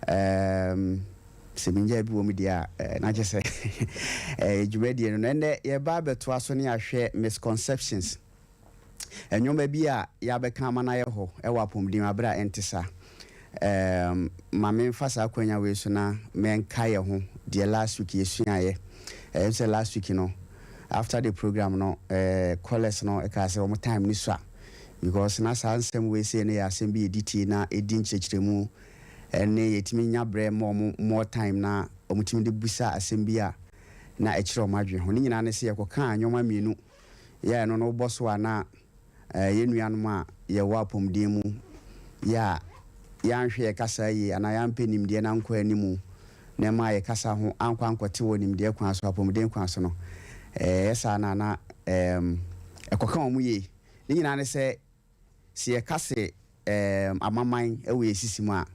Sɛ mengyaa bi wɔ mu deɛ a, na kyerɛ sɛ dwumadie no no ɛnnɛ yɛba abɛtoa so ne ahwɛ misconceptions, nneɛma bi a yɛabɛka ama no ayɛ hɔ ɛwɔ apɔmuden aberɛ a ɛnte saa. Ma memfa saa akwanya wei so na menka yɛ ho deɛ last week yɛsuaeɛ. Sɛ last week no, after the program no, callers no ɛkaa sɛ wɔn time ni so a, because na saa nsɛm wei sei no yɛ asɛm bi yɛdi tie na ɛdi nkyerɛkyerɛmu, ɛne yɛtumi nya berɛ ma ɔmo more time na ɔmo tumi de busa asɛm bi a na ɛkyerɛ ɔmo adwene ho. Ne nyinaa ne sɛ yɛkɔkaa nneɛma mmienu yɛ no no wobɔ so a, na yɛn nuanom a yɛwɔ apɔmuden mu yɛ a, yɛanhwɛ yɛ kasa yie anaa yɛampɛ nimdeɛ na nkɔ animu na ɛma yɛ kasa ho ankɔ ankɔte wɔ nimdeɛ kwan so, apɔmuden kwan so no, ɛyɛ saa na ɛkɔka wɔn yie. Ne nyinaa ne sɛ, sɛ yɛka se amaman ɛwɔ yɛ sisi mu a,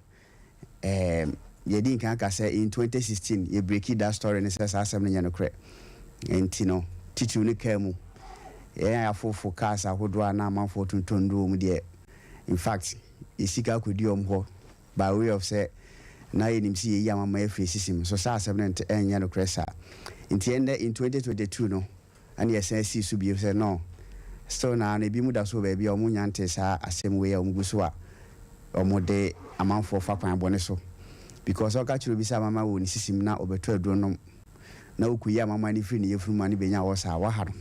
yɛdi nkan ka sɛ in 2016 yɛ break that story ne sɛ saa asɛm no nyɛ nokorɛ. Nti no titiriw ne kaa mu yɛn afofo cars ahodoɔ a na amanfoɔ tontɔn nnuro mu deɛ, in fact, yɛsika akɔdi ɔm hɔ by way of sɛ na yɛnim sɛ yɛyi amama afiri sisi mu so. Saa asɛm no nte ɛnyɛ nokorɛ saa. Nti ɛnnɛ in 2022 no, ɛne yɛsan sii so bio sɛ no, still na no ebi mu da so wɔ baabi a ɔmo nya nte saa asɛm wei a ɔmo gu so a ɔmo de amanfoɔ fa kwan bɔne so, because ɔka kyerɛ obi sɛ amama wɔ ne sisi mu na ɔbɛtɔ aduro nom na ɔkɔyi amama no firi ne yɛfunu mu a, ne bɛnya wɔ saa waha no.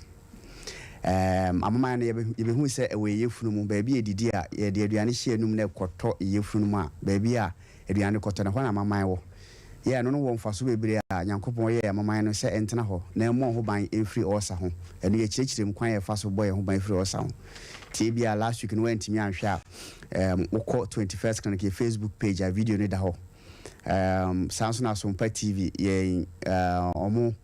Amama no yɛbɛhu sɛ ɛwɔ yɛ yɛfunu mu baabi a yɛdidi a, yɛde aduane hyɛ anum na ɛkɔtɔ yɛfunu mu a, baabi a aduane kɔtɔ no, hɔ na amaman wɔ. Yɛ ɛno no wɔ mfaso bebree a Nyankopɔn yɛ amaman no sɛ ɛntena hɔ na ɛmmɔ ho ban ɛmfiri ɔɔsa ho. Ɛno yɛkyerɛkyerɛ mu kwan yɛfa so bɔ yɛn ho ban firi ɔɔsa ho. Tie bi a last week no woantumi anhwɛ a, wokɔ 21st Clinic yɛ Facebook page a, video no da hɔ. Saa nso na Asompa TV yɛn ɔmo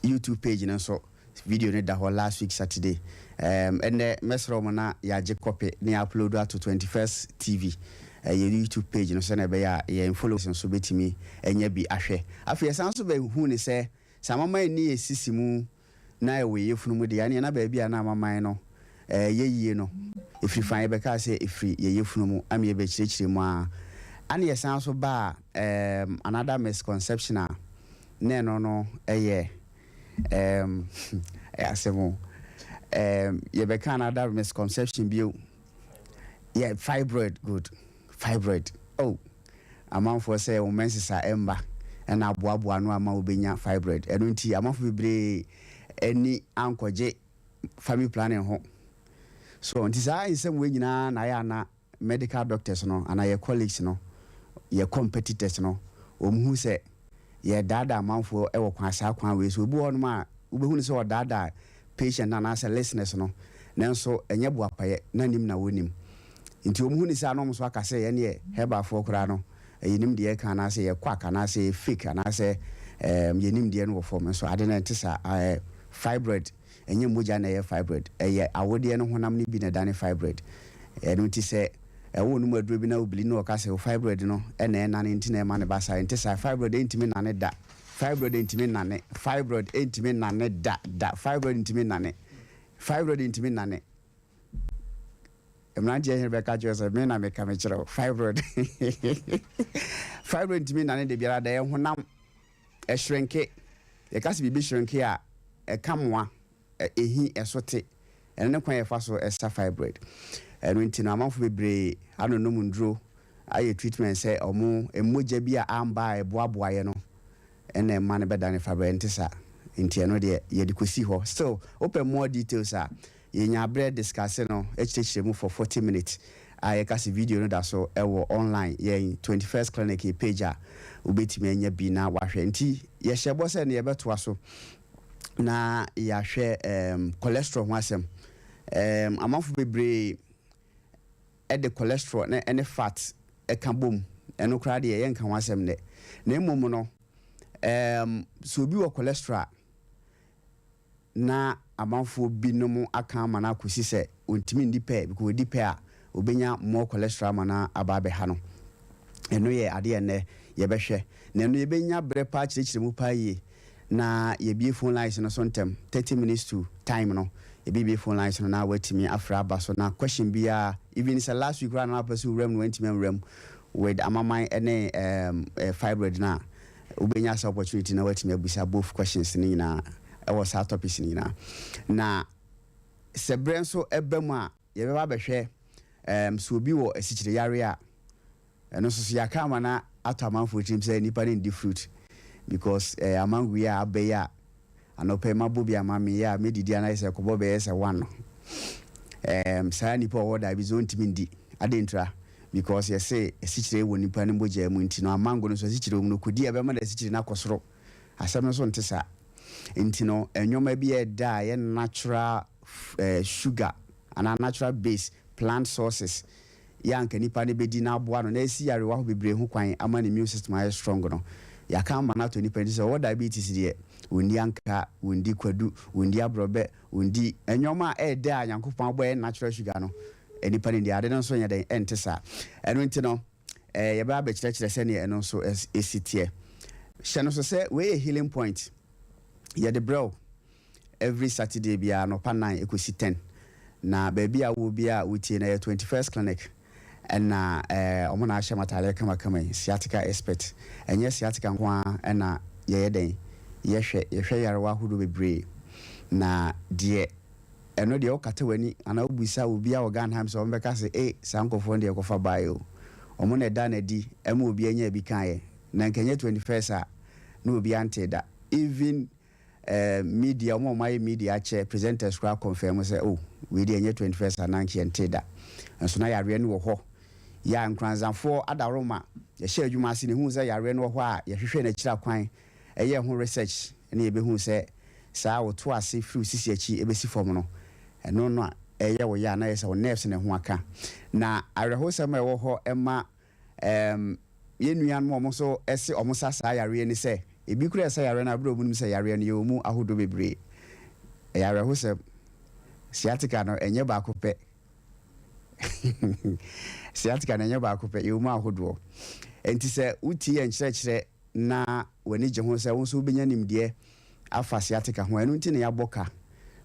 YouTube page no nso, video no da hɔ last week Saturday. Ɛnɛ mɛsrɛ mo na yɛagye copy ne upload ato 21st TV yɛ YouTube page no, sɛnea ɛbɛyɛ a yɛn followers nso bɛtumi anya bi ahwɛ. Afei yɛsan nso bɛhu ne sɛ sɛ amaman ni yɛ sisi mu na ɛwɔ yɛ funu mu deɛ, ɛneɛ na baabi a na amaman no yɛ yie no ɛfiri fan, yɛbɛka sɛ ɛfiri yɛ yɛfunu mu ama yɛbɛkyerɛkyerɛ mu a, ane yɛsan so ba a, another misconception a na ɛno no ɛyɛ ɛyɛ asɛm o. Yɛbɛka another misconception bio, yeah, fibroid. Good, fibroid. Oh, amanfoɔ sɛ wɔn menses a ɛmba ɛna aboaboa no ama wobɛnya fibroid. Ɛno nti amanfoɔ bebree ani ankɔgye family planning ho so. Nti saa nsɛm wei nyinaa na ayɛ ana medical doctors no anaa yɛ colleagues no, yɛ competitors no, wɔn hu sɛ yɛdaadaa amanfoɔ ɛwɔ kwan saa kwan wei so. Obi wɔ hɔnom a wobɛhu no sɛ ɔdaadaa patient anaasɛ listeners no, nanso ɛnyɛ boapayɛ na nim na wɔnim. Nti wɔn hu ne sɛ anom so aka sɛ yɛne herbalfoɔ koraa no yɛnim deɛ ɛka, anaasɛ yɛ quack, anaasɛ yɛ fake, anaasɛ yɛnim deɛ no wɔ fam. Nso ade no ɛnte saa. Fibroid ɛnyɛ mogya na ɛyɛ fibroid, ɛyɛ awodeɛ no honam no bi na ɛdane fibroid. Ɛno nti sɛ ɛwɔ no mu aduro bi na obili na ɔka sɛ fibroid no ɛna ɛnane nti na ɛma ne ba saa, nti saa fibroid ɛntumi nane da. Fibroid ntumi nane, fibroid ntumi nane da da. Fibroid ntumi nane, fibroid ntumi nane. Mmeranteɛ yɛn bɛka kyerɛ sɛ me na meka mekyerɛ wo, fibroid, fibroid ntumi nane de biara da. Ɛyɛ honam ɛhyerenke. Yɛka sɛ biribi hyerenke a, ɛka mmoa ɛhi ɛso te. Ɛno ne kwan yɛfa so ɛsa fibroid. Ɛno nti no amanfo bebree anonom nduro ayɛ treatment sɛ ɔmo mogya bi a amba a ɛboaboaeɛ no ɛna ɛma no bɛda ne fibroid. Nte saa. Nti ɛno deɛ yɛde kɔsi hɔ. Still, wopɛ more details a, yɛnya aberɛ discuss no, akyerɛkyerɛ mu for 40 minutes a yɛka sɛ video no da so ɛwɔ online yɛn 21st Clinic page a wobɛtumi anya bi na wahwɛ. Nti yɛhyɛ bɔ sɛ ne yɛbɛtoa so na yɛahwɛ cholesterol ho asɛm. Amanfo bebree ɛde cholesterol ne ɛne fat ɛka bom. Ɛno koraa deɛ, yɛnka ho asɛm dɛ, na mmom no, sɛ obi wɔ cholesterol a, na amanfoɔ binom aka ama no akɔsi sɛ ɔntumi ndi pɛɛ, because ɔdi pɛɛ a, obɛnya more cholesterol ama no aba abɛha no. Ɛno yɛ adeɛ nnɛ yɛbɛhwɛ, na ɛno yɛbɛnya berɛ paa kyerɛkyerɛ mu paa yie na yɛbie phone lines no so ntɛm. 30 minutes to time no, yɛbɛbie phone lines no na watumi afrɛ aba so na question biara, even sɛ last week koraa na wapɛ sɛ wowura mu no wantumi awura mu, with amaman ne fibroid no a, wobɛnya saa opportunity na woatumi abusa both questions no nyinaa ɛwɔ saa topics no nyinaa. Na sɛ berɛ nso ɛba mu a, yɛbɛba bɛhwɛ sɛ obi wɔ asikyire yare a, ɛno nso so yɛaka ama no atɔ amanfoɔ tirim sɛ nnipa no ndi fruit because amango yi a aba yi a, anɔpɛ mabɔ bi ama meyɛ a mɛdidi anayɛ sɛ kɔbɔ bɛyɛ sɛ one no, saa nipa ɔwɔ diabetes ɔntumi ndi ade ntra because yɛsɛ asikyire wɔ nipa no mogya mu. Nti no amango no nso asikyire wɔ mu no, kɔdi a ɛbɛma no asikyire no akɔ soro. Asɛm no nso nte saa. Nti no nneɛma bi a ɛda a ɛyɛ natural sugar anaa natural base plant sources yɛ anka nipa no bɛdi na aboa no na ɛsi yarewa ho bebree ho kwan ama ne immune system ayɛ strong no, yɛaka ama no atɔ nipa nti sɛ ɔwɔ diabetes deɛ, wɔndi anka, wɔndi kwadu, wɔndi aborɔbɛ, wɔndi nneɛma a ɛɛdɛ a Nyankopɔn abɔ ɛyɛ natural sugar no, nipa no deɛ ade no nso nyɛ dɛn, ɛnte saa. Ɛno nti no yɛbɛba abɛkyerɛkyerɛ sɛneɛ ɛno nso ɛsi teɛ. Hyɛ no so sɛ wei yɛ Healing Point. Yɛde brɛw every Saturday biara nɔpa 9 ɛkɔsi 10. Na baabi a wɔ bi a wotie no yɛ 21st Clinic, ɛna ɔmo na ahyɛ mataadeɛ kamakama yi, sciatica expert. Ɛnyɛ sciatica nko ara ɛna yɛyɛ dɛn, yɛhwɛ yarewa ahodoɔ bebree. Na deɛ ɛno deɛ, wokata w'ani anaa wobisa obi a wɔ Ghana ha sɛ ɔmbɛka sɛ e saa nkɔfoɔ no deɛ ɛkɔfa baeɛ o, ɔmo na ɛda n'adi ɛma obi anya bi kaeɛ. Na nkɛnyɛ 21st a na obi ante da. Even media, ɔmo a ɔmo ayɛ media akyɛ, presenters koraa confirm sɛ, oh, wei deɛ ɛnyɛ 21st a na nkyɛ nte da. Nso na yareɛ no wɔ hɔ. Yɛ a Nkoranzafoɔ adaroma yɛhyɛ adwuma ase ne hu sɛ yareɛ no wɔ hɔ a, yɛhwehwɛ n'akyiri akwan, ɛyɛ ho research, ne yɛbɛhu sɛ saa woto ase firi wo sisi akyi ɛbɛsi fam no, ɛno no a ɛyɛ wo yɛ a, na yɛ sɛ wo nerves ne ho aka. Na awerɛhosɛm a ɛwɔ hɔ ɛma yɛn nuanom a ɔmo nso ɛse ɔmo sa saa yareɛ ni sɛ ebi kura ɛsɛ yareɛ no abere ɔmo nim sɛ yareɛ no yɛwɔ mu ahodoɔ bebree. Ɛyɛ awerɛhosɛm. Sciatica no ɛnyɛ baako pɛ. Sciatica no ɛnyɛ baako pɛ, yɛwɔ mu ahodoɔ. Nti sɛ wotie yɛn nkyerɛkyerɛ na w'ani gye ho sɛ wo nso wobɛnya nimdeɛ afa sciatica ho, ɛno nti na yɛabɔ ka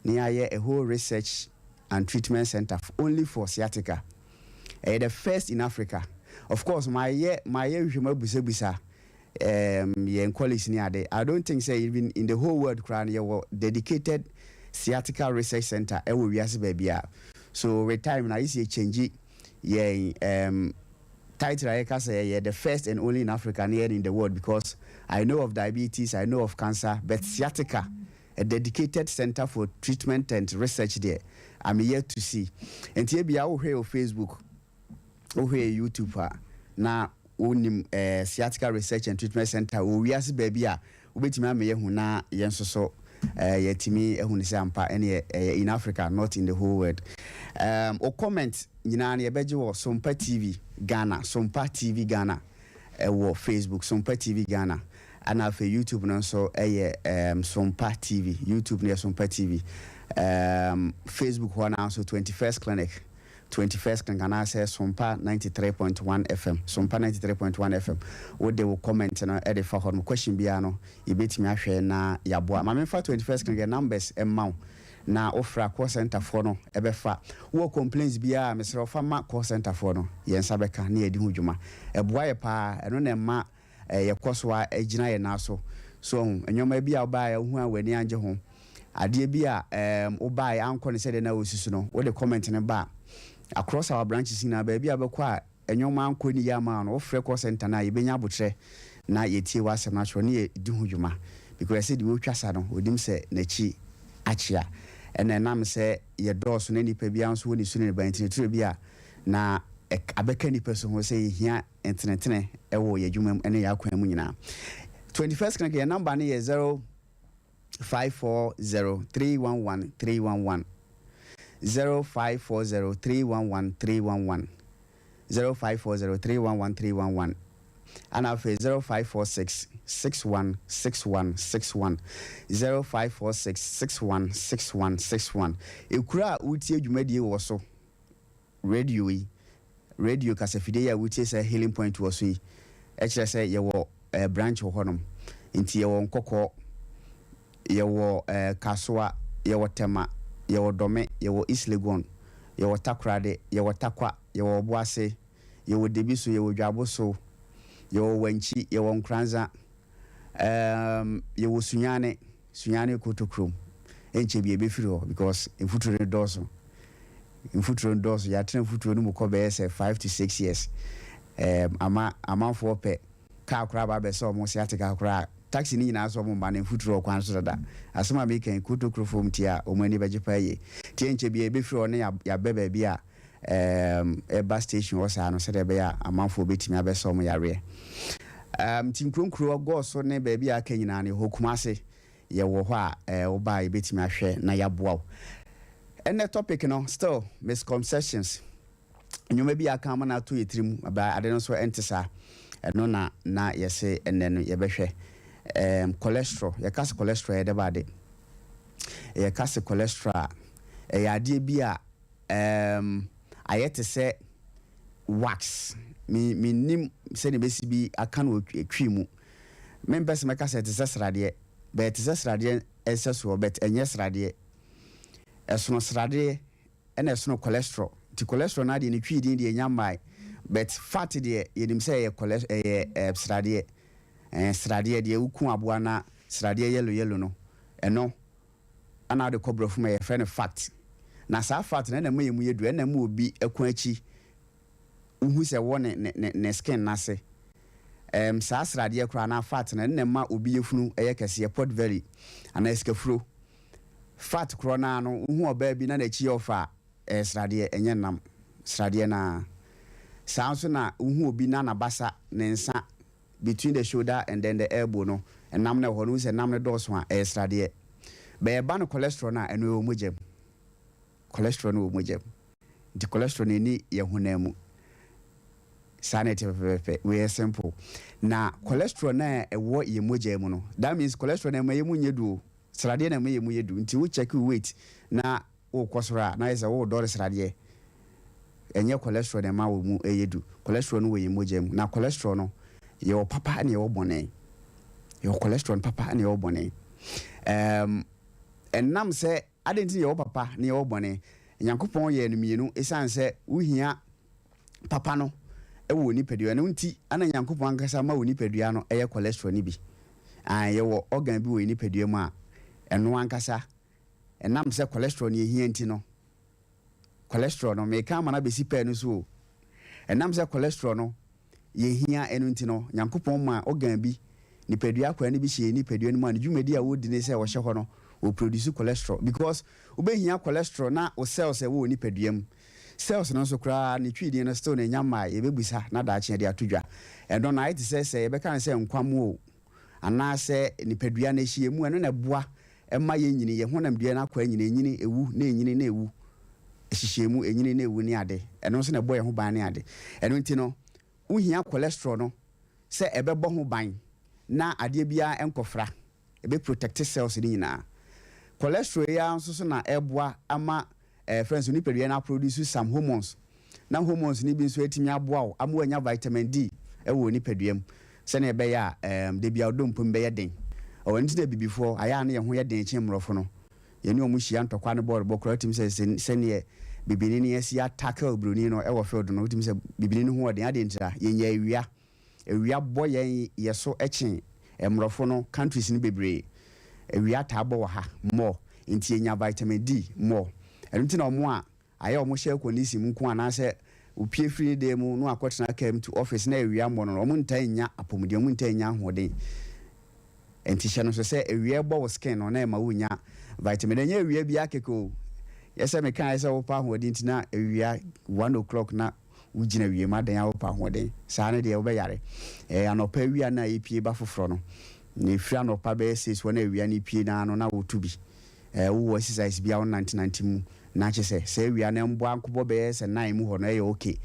na yɛayɛ a whole research and treatment center only for sciatica. Ɛyɛ the first in Africa. Of course, mayɛ nhwehwɛmu abusabusa yɛn colleagues ni ade, I don't think say even in the whole world koraa no yɛwɔ dedicated sciatica research center ɛwɔ wiase baabi a. So with time na yɛsi change yɛn title a yɛka sɛ yɛyɛ the first and only in Africa ne yɛn in the world, because I know of diabetes, I know of cancer, but sciatica, a dedicated center for treatment and research there, I'm yet to see. Nti ebia wohwɛ wɔ Facebook, wohwɛ YouTube a, na wonim sciatica research and treatment center wɔ wiase baabi a, wobɛtumi ama yɛhu na yɛn nso so yɛtumi ahu ne sɛ ampa ɛne ɛyɛ in Africa, not in the whole world. O comment nyinaa no yɛbɛgye wɔ Sompa TV Ghana, Sompa TV Ghana ɛwɔ Facebook, Sompa TV Ghana. Ana afei YouTube no nso ɛyɛ Sompa TV. YouTube no yɛ Sompa TV. Facebook hɔ no nso 21st Clinic, 21st Clinic anaasɛ Sompa 93.1 FM, Sompa 93.1 FM. Wode wo comment no ɛde fa hɔ no, question biara no yɛbɛtumi ahwɛ na yɛaboa. Ma memfa 21st Clinic numbers ɛma wo na wofra call center foɔ no ɛbɛfa. Wowɔ complaints biara, mesrɛ wofa ma call center foɔ no, yɛn nsa bɛka na yɛdi ho dwuma. Ɛboa yɛ paa. Ɛno na ɛma yɛkɔ so a gyina yɛn nan so so. Nneɛma bi a wobaeɛ wohu a w'ani agye ho, adeɛ bi a wobaeɛ ankɔ ne sɛdeɛ na wɔsusu no, wode comment no ba a, across our branches nyinaa, baabi a bɛkɔ a nneɛma ankɔ ne yie ama no, wofrɛ call center no a, yɛbɛnya abotrɛ na yɛtie w'asɛm no akyerɛ ne yɛdi ho dwuma, because ɛsɛ deɛ wɔtwa sa no ɔdim sɛ n'akyi akyea. Ɛna ɛnam sɛ yɛdɔɔso na nipa biara nso wɔ ne su ne ne ba nti ne turo bi a na abɛka nipa so ho sɛ yɛhia ntenetene ɛwɔ yɛn adwuma mu ɛne yɛn akwan mu nyinaa. 21st Clinic, yɛn number no yɛ 0540311311, 0540311311, 0540311311, ana afei 0546616161, 0546616161. Ekura a wotie dwumadie wɔ so, radio yi, radio kasafidie yi a wotie sɛ Healing Point wɔ so yi, ɛkyerɛ sɛ yɛwɔ branch wɔ hɔnom. Nti yɛwɔ Nkɔkɔɔ, yɛwɔ Kasoa, yɛwɔ Tɛma, yɛwɔ Dɔme, yɛwɔ East Legon, yɛwɔ Takorade, yɛwɔ Takwa, yɛwɔ Ɔboase. Yɛwɔ Debiso, yɛwɔ Dwaboso, yɛwɔ Wankyi, yɛwɔ Nkoranza, yɛwɔ Sunyani, Sunyani Kotokrom. Ɛnkyɛ bi yɛbɛfiri hɔ because mfuturo no dɔɔso. Mfuturo no dɔɔso. Yɛatena mfuturo no mu kɔ bɛyɛ sɛ 5 to 6 years. Ama amanfoɔ pɛ kaa koraa ba abɛsɛ ɔmo sɛ ate kaa koraa, taxi no nyinaa sɛ ɔmo mma no mfuturo wɔ kwan so dada. Asɛm a meka yi, Kotokuro fom tie a, ɔmo ani bɛgye paa yie. Tie, nkyɛ bi yɛbɛfiri hɔ ne yɛabɛ baabi a ɛba station hɔ saa no, sɛdeɛ ɛbɛyɛ a amanfoɔ bɛtumi abɛsɛ ɔmo yareɛ. Nti nkuronkuro gɔɔ so ne baabi a aka nyinaa no, yɛhɔ Kumase, yɛwɔ hɔ a woba a yɛbɛtumi ahwɛ na yɛaboa wo. Ɛnɛ topic no still misconceptions, nnwoma bi aka ama no ato yɛ tirim aba, ade no nso ɛnte saa. Ɛno na yɛse ɛnɛ no yɛbɛhwɛ cholesterol. Yɛka sɛ cholesterol yɛde ba ade, yɛka sɛ cholesterol a, ɛyɛ adeɛ bi a ayɛ te sɛ wax. Mennim sɛne bɛsi bi aka no wɔ Twi mu. Mempɛ sɛ mɛka sɛ te sɛ sradeɛ, bɛyɛ te sɛ sradeɛ ɛsɛ soɔ, but ɛnyɛ sradeɛ. Ɛsono sradeɛ ɛna ɛsono cholesterol. Nti cholesterol no adeɛ ne Twi din deɛ ɛnya mmae, but fat deɛ yɛnim sɛ ɛyɛ cholesterol, ɛyɛ sradeɛ. Sradeɛ deɛ woku aboa na sradeɛ yellow yellow no, ɛno ana wode kɔ borɔfo mu a yɛfrɛ no fat. Na saa fat no ɛna ma yɛ mu yɛ du, ɛna ma obi ɛko akyi wohu sɛ wɔ ne skin n'ase. Saa sradeɛ koraa na fat no ɛna ma obi yɛfunu ɛyɛ kɛseɛ, pot belly anaa sikafuro. Fat korɔ naa no, wohu ɔbaa bi na n'akyi yɛ ɔfa a, ɛyɛ sradeɛ, ɛnyɛ nam, sradeɛ naa. Saa nso na wohu obi na n'abasa, ne nsa between the shoulder and then the elbow no, ɛnam no ɛwɔ hɔ no, wohu sɛ nam no dɔɔso a, ɛyɛ sradeɛ. Bɛyɛ ba no cholesterol no a, ɛno ɛwɔ mogya mu. Cholesterol no wɔ mogya mu, nti cholesterol no ɛni yɛ honam mu. Saa na ɛte pɛpɛpɛ. Wei simple. Na cholesterol na ɛwɔ yɛ mogya mu no, that means cholesterol na ɛma yɛ mu nyɛ du o, sradeɛ na ɛma yɛ mu yɛ du. Nti wo check weight na wokɔ soro a, na yɛ sɛ wodɔre sradeɛ, ɛnyɛ cholesterol na ɛma wɔ mu ɛyɛ du. Cholesterol no wɔ yɛ mogya mu. Na cholesterol no, yɛwɔ papa na yɛwɔ bɔne. Yɛwɔ cholesterol no papa na yɛwɔ bɔne. Ɛnam sɛ ade nti yɛwɔ papa na yɛwɔ bɔne, Nyankopɔn yɛ no mmienu, ɛsiane sɛ wohia papa no ɛwɔ nipadua no nti ana Nyankopɔn ankasa ma wɔ nipadua no ɛyɛ cholesterol no bi. Yɛwɔ organ bi wɔ nipadua mu a ɛno ankasa, ɛnam sɛ cholesterol no yɛhia nti no, cholesterol no meka ama no abɛsi pɛɛ no so o, ɛnam sɛ cholesterol no yɛhia ɛno nti no, Nyankopɔn ma organ bi, nipadua akwan no bi hyɛ nipadua no mu a ne dwumadi a wɔdi ne sɛ wɔhyɛ hɔ no, wɔproduce cholesterol, because wobɛhia cholesterol na wo cells ɛwɔ wɔ nipadua mu, cells no nso koraa ne Twi din no still ne nya mmaa, yɛbɛbusa na daakye yɛde ato dwa. Ɛno na ayɛ te sɛ yɛbɛka no sɛ nkwam o anaasɛ nipadua no ahyia mu, ɛno na ɛboa ɛma yɛn nyini, yɛn honam dua no akɔ anyini, ɛnyini ɛwu na ɛnyini na ɛwu, ɛhyehyɛ mu, ɛnyini na ɛwu ne ade. Ɛno nso na ɛbɔ yɛn ho ban ne ade. Ɛno nti no wohia cholesterol no sɛ ɛbɛbɔ ho ban na adeɛ biara ɛnkɔfra, ɛbɛ protect cells no nyinaa. Cholesterol yi ara nso so na ɛboa ama friends, nipadua no aproduce some hormones, na hormones no bi nso atumi aboa wo ama woanya vitamin D ɛwɔ nipadua mu, sɛnea ɛbɛyɛ a de bia ɔdɔ mpom bɛyɛ den. Ɔwɔ nti na bibifoɔ ayɛ a ne yɛn ho yɛ den kyɛn mmorɔfo no. Yɛne ɔmo hyia ntɔkwa ne bɔɔlo bɔ koraa, wotumi sɛ sɛneɛ bibini no asi atackle buroni no ɛwɔ field no, wotumi sɛ bibini no ho ɔden. Adeɛ ntira yɛnya awia, awia bɔ yɛn yɛ so ɛkyen mmorɔfo no. Countries no bebree awia taa bɔ wɔ ha more, nti yɛnya vitamin D more. Ɛno nti na ɔmo a ayɛ ɔmo hyɛ condition mu nko anaasɛ opie firi ne dan mu na wakɔtena kaa mu to office na awia mmɔ no, ɔmo ntaa nya apɔmuden, ɔmo ntaa nya ahoɔden. Nti hyɛ no so sɛ awia bɔ wo skin no na ɛma wonya vitamin. Ɛnyɛ awia bi akeke o, yɛsɛ meka yɛ sɛ wopɛ ahoɔden nti na awia 1 o'clock na wogyina wiem adan a wopɛ ahoɔden saa no deɛ, wobɛyare. Anɔpa awia no a yɛpie ba foforɔ no na ɛfiri anɔpa bɛyɛ 6 hɔ na awia no pie naa no na wotu bi, wowɔ exercise bi a wonantenante mu na kyɛ sɛ sɛ awia no mboa nkobɔ bɛyɛ sɛ 9 mu hɔ no, ɛyɛ okay.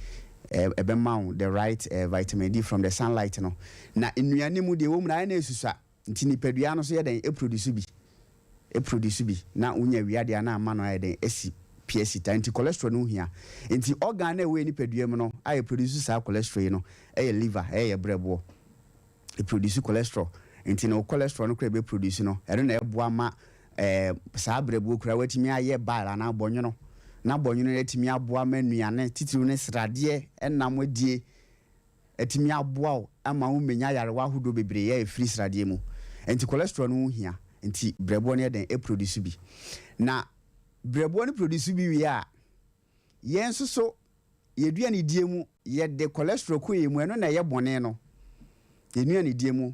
Ɛbɛma wo the right vitamin D from the sunlight no. Na nnuane mu deɛ wɔ mu no ayɛ na ɛsusua, nti nipadua no so yɛ dɛn ɛproduce bi, ɛproduce bi na wonya awia deɛ na ama no ayɛ dɛn asi pia sita. Nti cholesterol no hia. Nti organ na ɛwɔ nipadua mu no a ɛproduce saa cholesterol yi no ɛyɛ liver, ɛyɛ brɛboɔ ɛproduce cholesterol. Nti na cholesterol no kora ɛbɛproduce no, ɛno na ɛboa ma saa brɛboɔ kora watumi ayɛ bile anaa bɔnwono. Na bɔnwono no atumi aboa ma nnuane titiriw ne sradeɛ ɛnam adie atumi aboa wo ama wo mmenya yarewa ahodoɔ bebree a ɛfiri sradeɛ mu. Nti cholesterol no ho hia, nti brɛboɔ no yɛ dɛn? Ɛproduce bi. Na brɛboɔ no produce bi wie a, yɛn nso so yɛduane die mu, yɛde cholesterol kɔ yɛ mu. Ɛno na ɛyɛ bɔne no. Yɛnuane die mu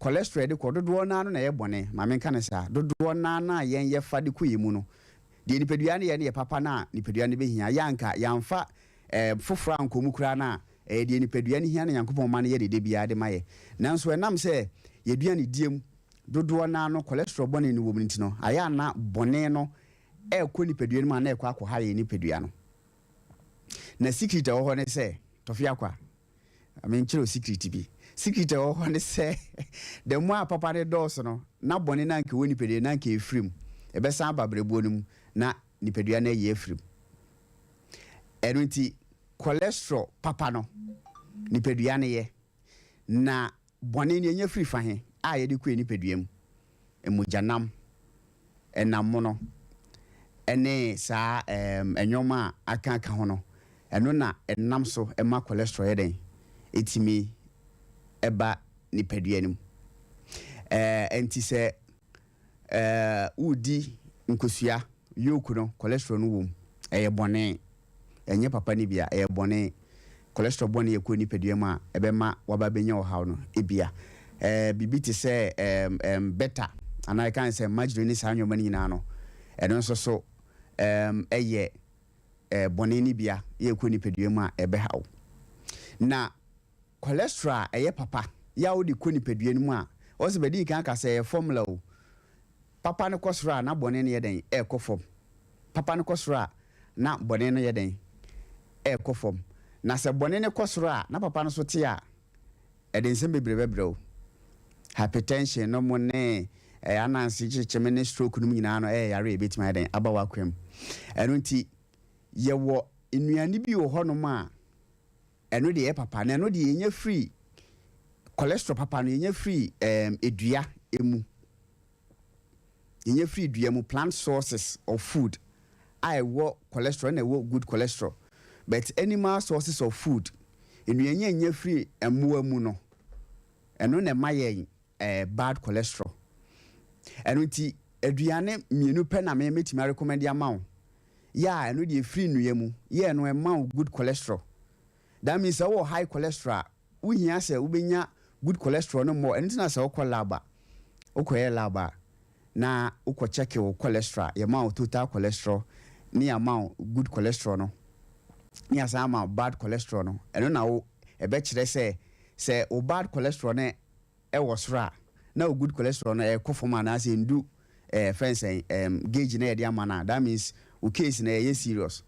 cholesterol yɛde kɔ dodoɔ naa no na ɛyɛ bɔne. Maame, nka ne saa, dodoɔ naa na yɛn yɛfa de kɔ yɛ mu no deɛ, nipadua no yɛ no yɛ papa no a nipadua no bɛhia. Yɛ anka yɛamfa foforɔ ankɔ mu koraa no a, ɛyɛ deɛ nipadua no hia no. Nyankopɔn ma no yɛ dede biara de ma yɛ, nanso ɛnam sɛ yɛduane die mu dodoɔ naa no cholesterol bɔne no wɔ mu nti no, ayɛ ana bɔne no ɛɛkɔ nipadua no mu a, na ɛkɔ akɔha yɛ nipadua no. Na secret a ɛwɔ hɔ ne sɛ, Tɔfe Akwa, menkyerɛ secret bi. Secret a ɛwɔ hɔ ne sɛ, the more a papa ne dɔɔso no, na bɔne no anka ɛwɔ nipadua no anka ɛfiri mu, ɛbɛsan aba berɛbuo no mu na nipadua no ayi afiri mu. Ɛno nti cholesterol papa no, nipadua no yɛ, na bɔne no ɛnyɛ firi fa he a yɛde kɔ nipadua mu? Mogyanam, ɛnam mono, ɛne saa ɛnwɔma a aka aka ho no. Ɛno na ɛnam so ɛma cholesterol yɛ dɛn? Ɛtumi ɛba nipadua no mu. Ɛnti sɛ wodi nkosua yolk no, cholesterol no wɔ mu. Ɛyɛ bɔne, ɛnyɛ papa no bia, ɛyɛ bɔne. Cholesterol bɔne yɛ kɔ nipadua mu a, ɛbɛma waba bɛnya ɔhaw no. Ebia biribi te sɛ butter anaa ɛka sɛ margarine ne saa nneɛma no nyinaa no, ɛno nso so ɛyɛ bɔne no bia yɛ kɔ nipadua mu a, ɛbɛhaw. Na cholesterol a ɛyɛ papa yɛ a wode kɔ nipadua no mu a, ɔsɛ bɛdi kan ka sɛ ɛyɛ formula o. Papa no kɔ soro a, na bɔne no yɛ dɛn? Ɛɛkɔ fam. Papa no kɔ soro a, na bɔne no yɛ dɛn? Ɛɛkɔ fam. Na sɛ bɔne no kɔ soro a, na papa no so te a, ɛde nsɛm bebree bɛbrɛ wo. Hypertension no mu ne ananse kyekyem ne stroke no mu nyinaa no, ɛyɛ yare a ɛbɛtumi ayɛ dɛn? Aba w'akwan mu. Ɛno nti yɛwɔ nnuane bi wɔ hɔnom a ɛno deɛ ɛyɛ papa, na ɛno deɛ yɛnya firi cholesterol papa no, yɛnya firi edua emu, yɛnya firi dua mu, plant sources of food a ɛwɔ cholesterol na ɛwɔ good cholesterol. But animal sources of food, nnuane a yɛnya firi mmoa mu no, ɛno na ɛma yɛn bad cholesterol. Ɛno nti aduane mmienu pɛ na mɛtumi arecommend ama wo yɛ a, ɛno deɛ firi nnua mu yɛ no, ɛma wo good cholesterol. That means sɛ wowɔ high cholesterol a, wohia sɛ wobɛnya good cholesterol no mmɔ. Ɛno nti na sɛ wokɔ lab a, wokɔyɛ lab a, na wokɔ check wo cholesterol, yɛma wo total cholesterol ne yɛama wo good cholesterol no ne yɛasan ama wo bad cholesterol no. Ɛno na wo ɛbɛkyerɛ sɛ wo bad cholesterol no ɛwɔ soro a, na wo good cholesterol no ɛkɔ fam anaasɛ ndu fɛn sɛn gauge na yɛde ama no a, that means wo case na ɛyɛ serious.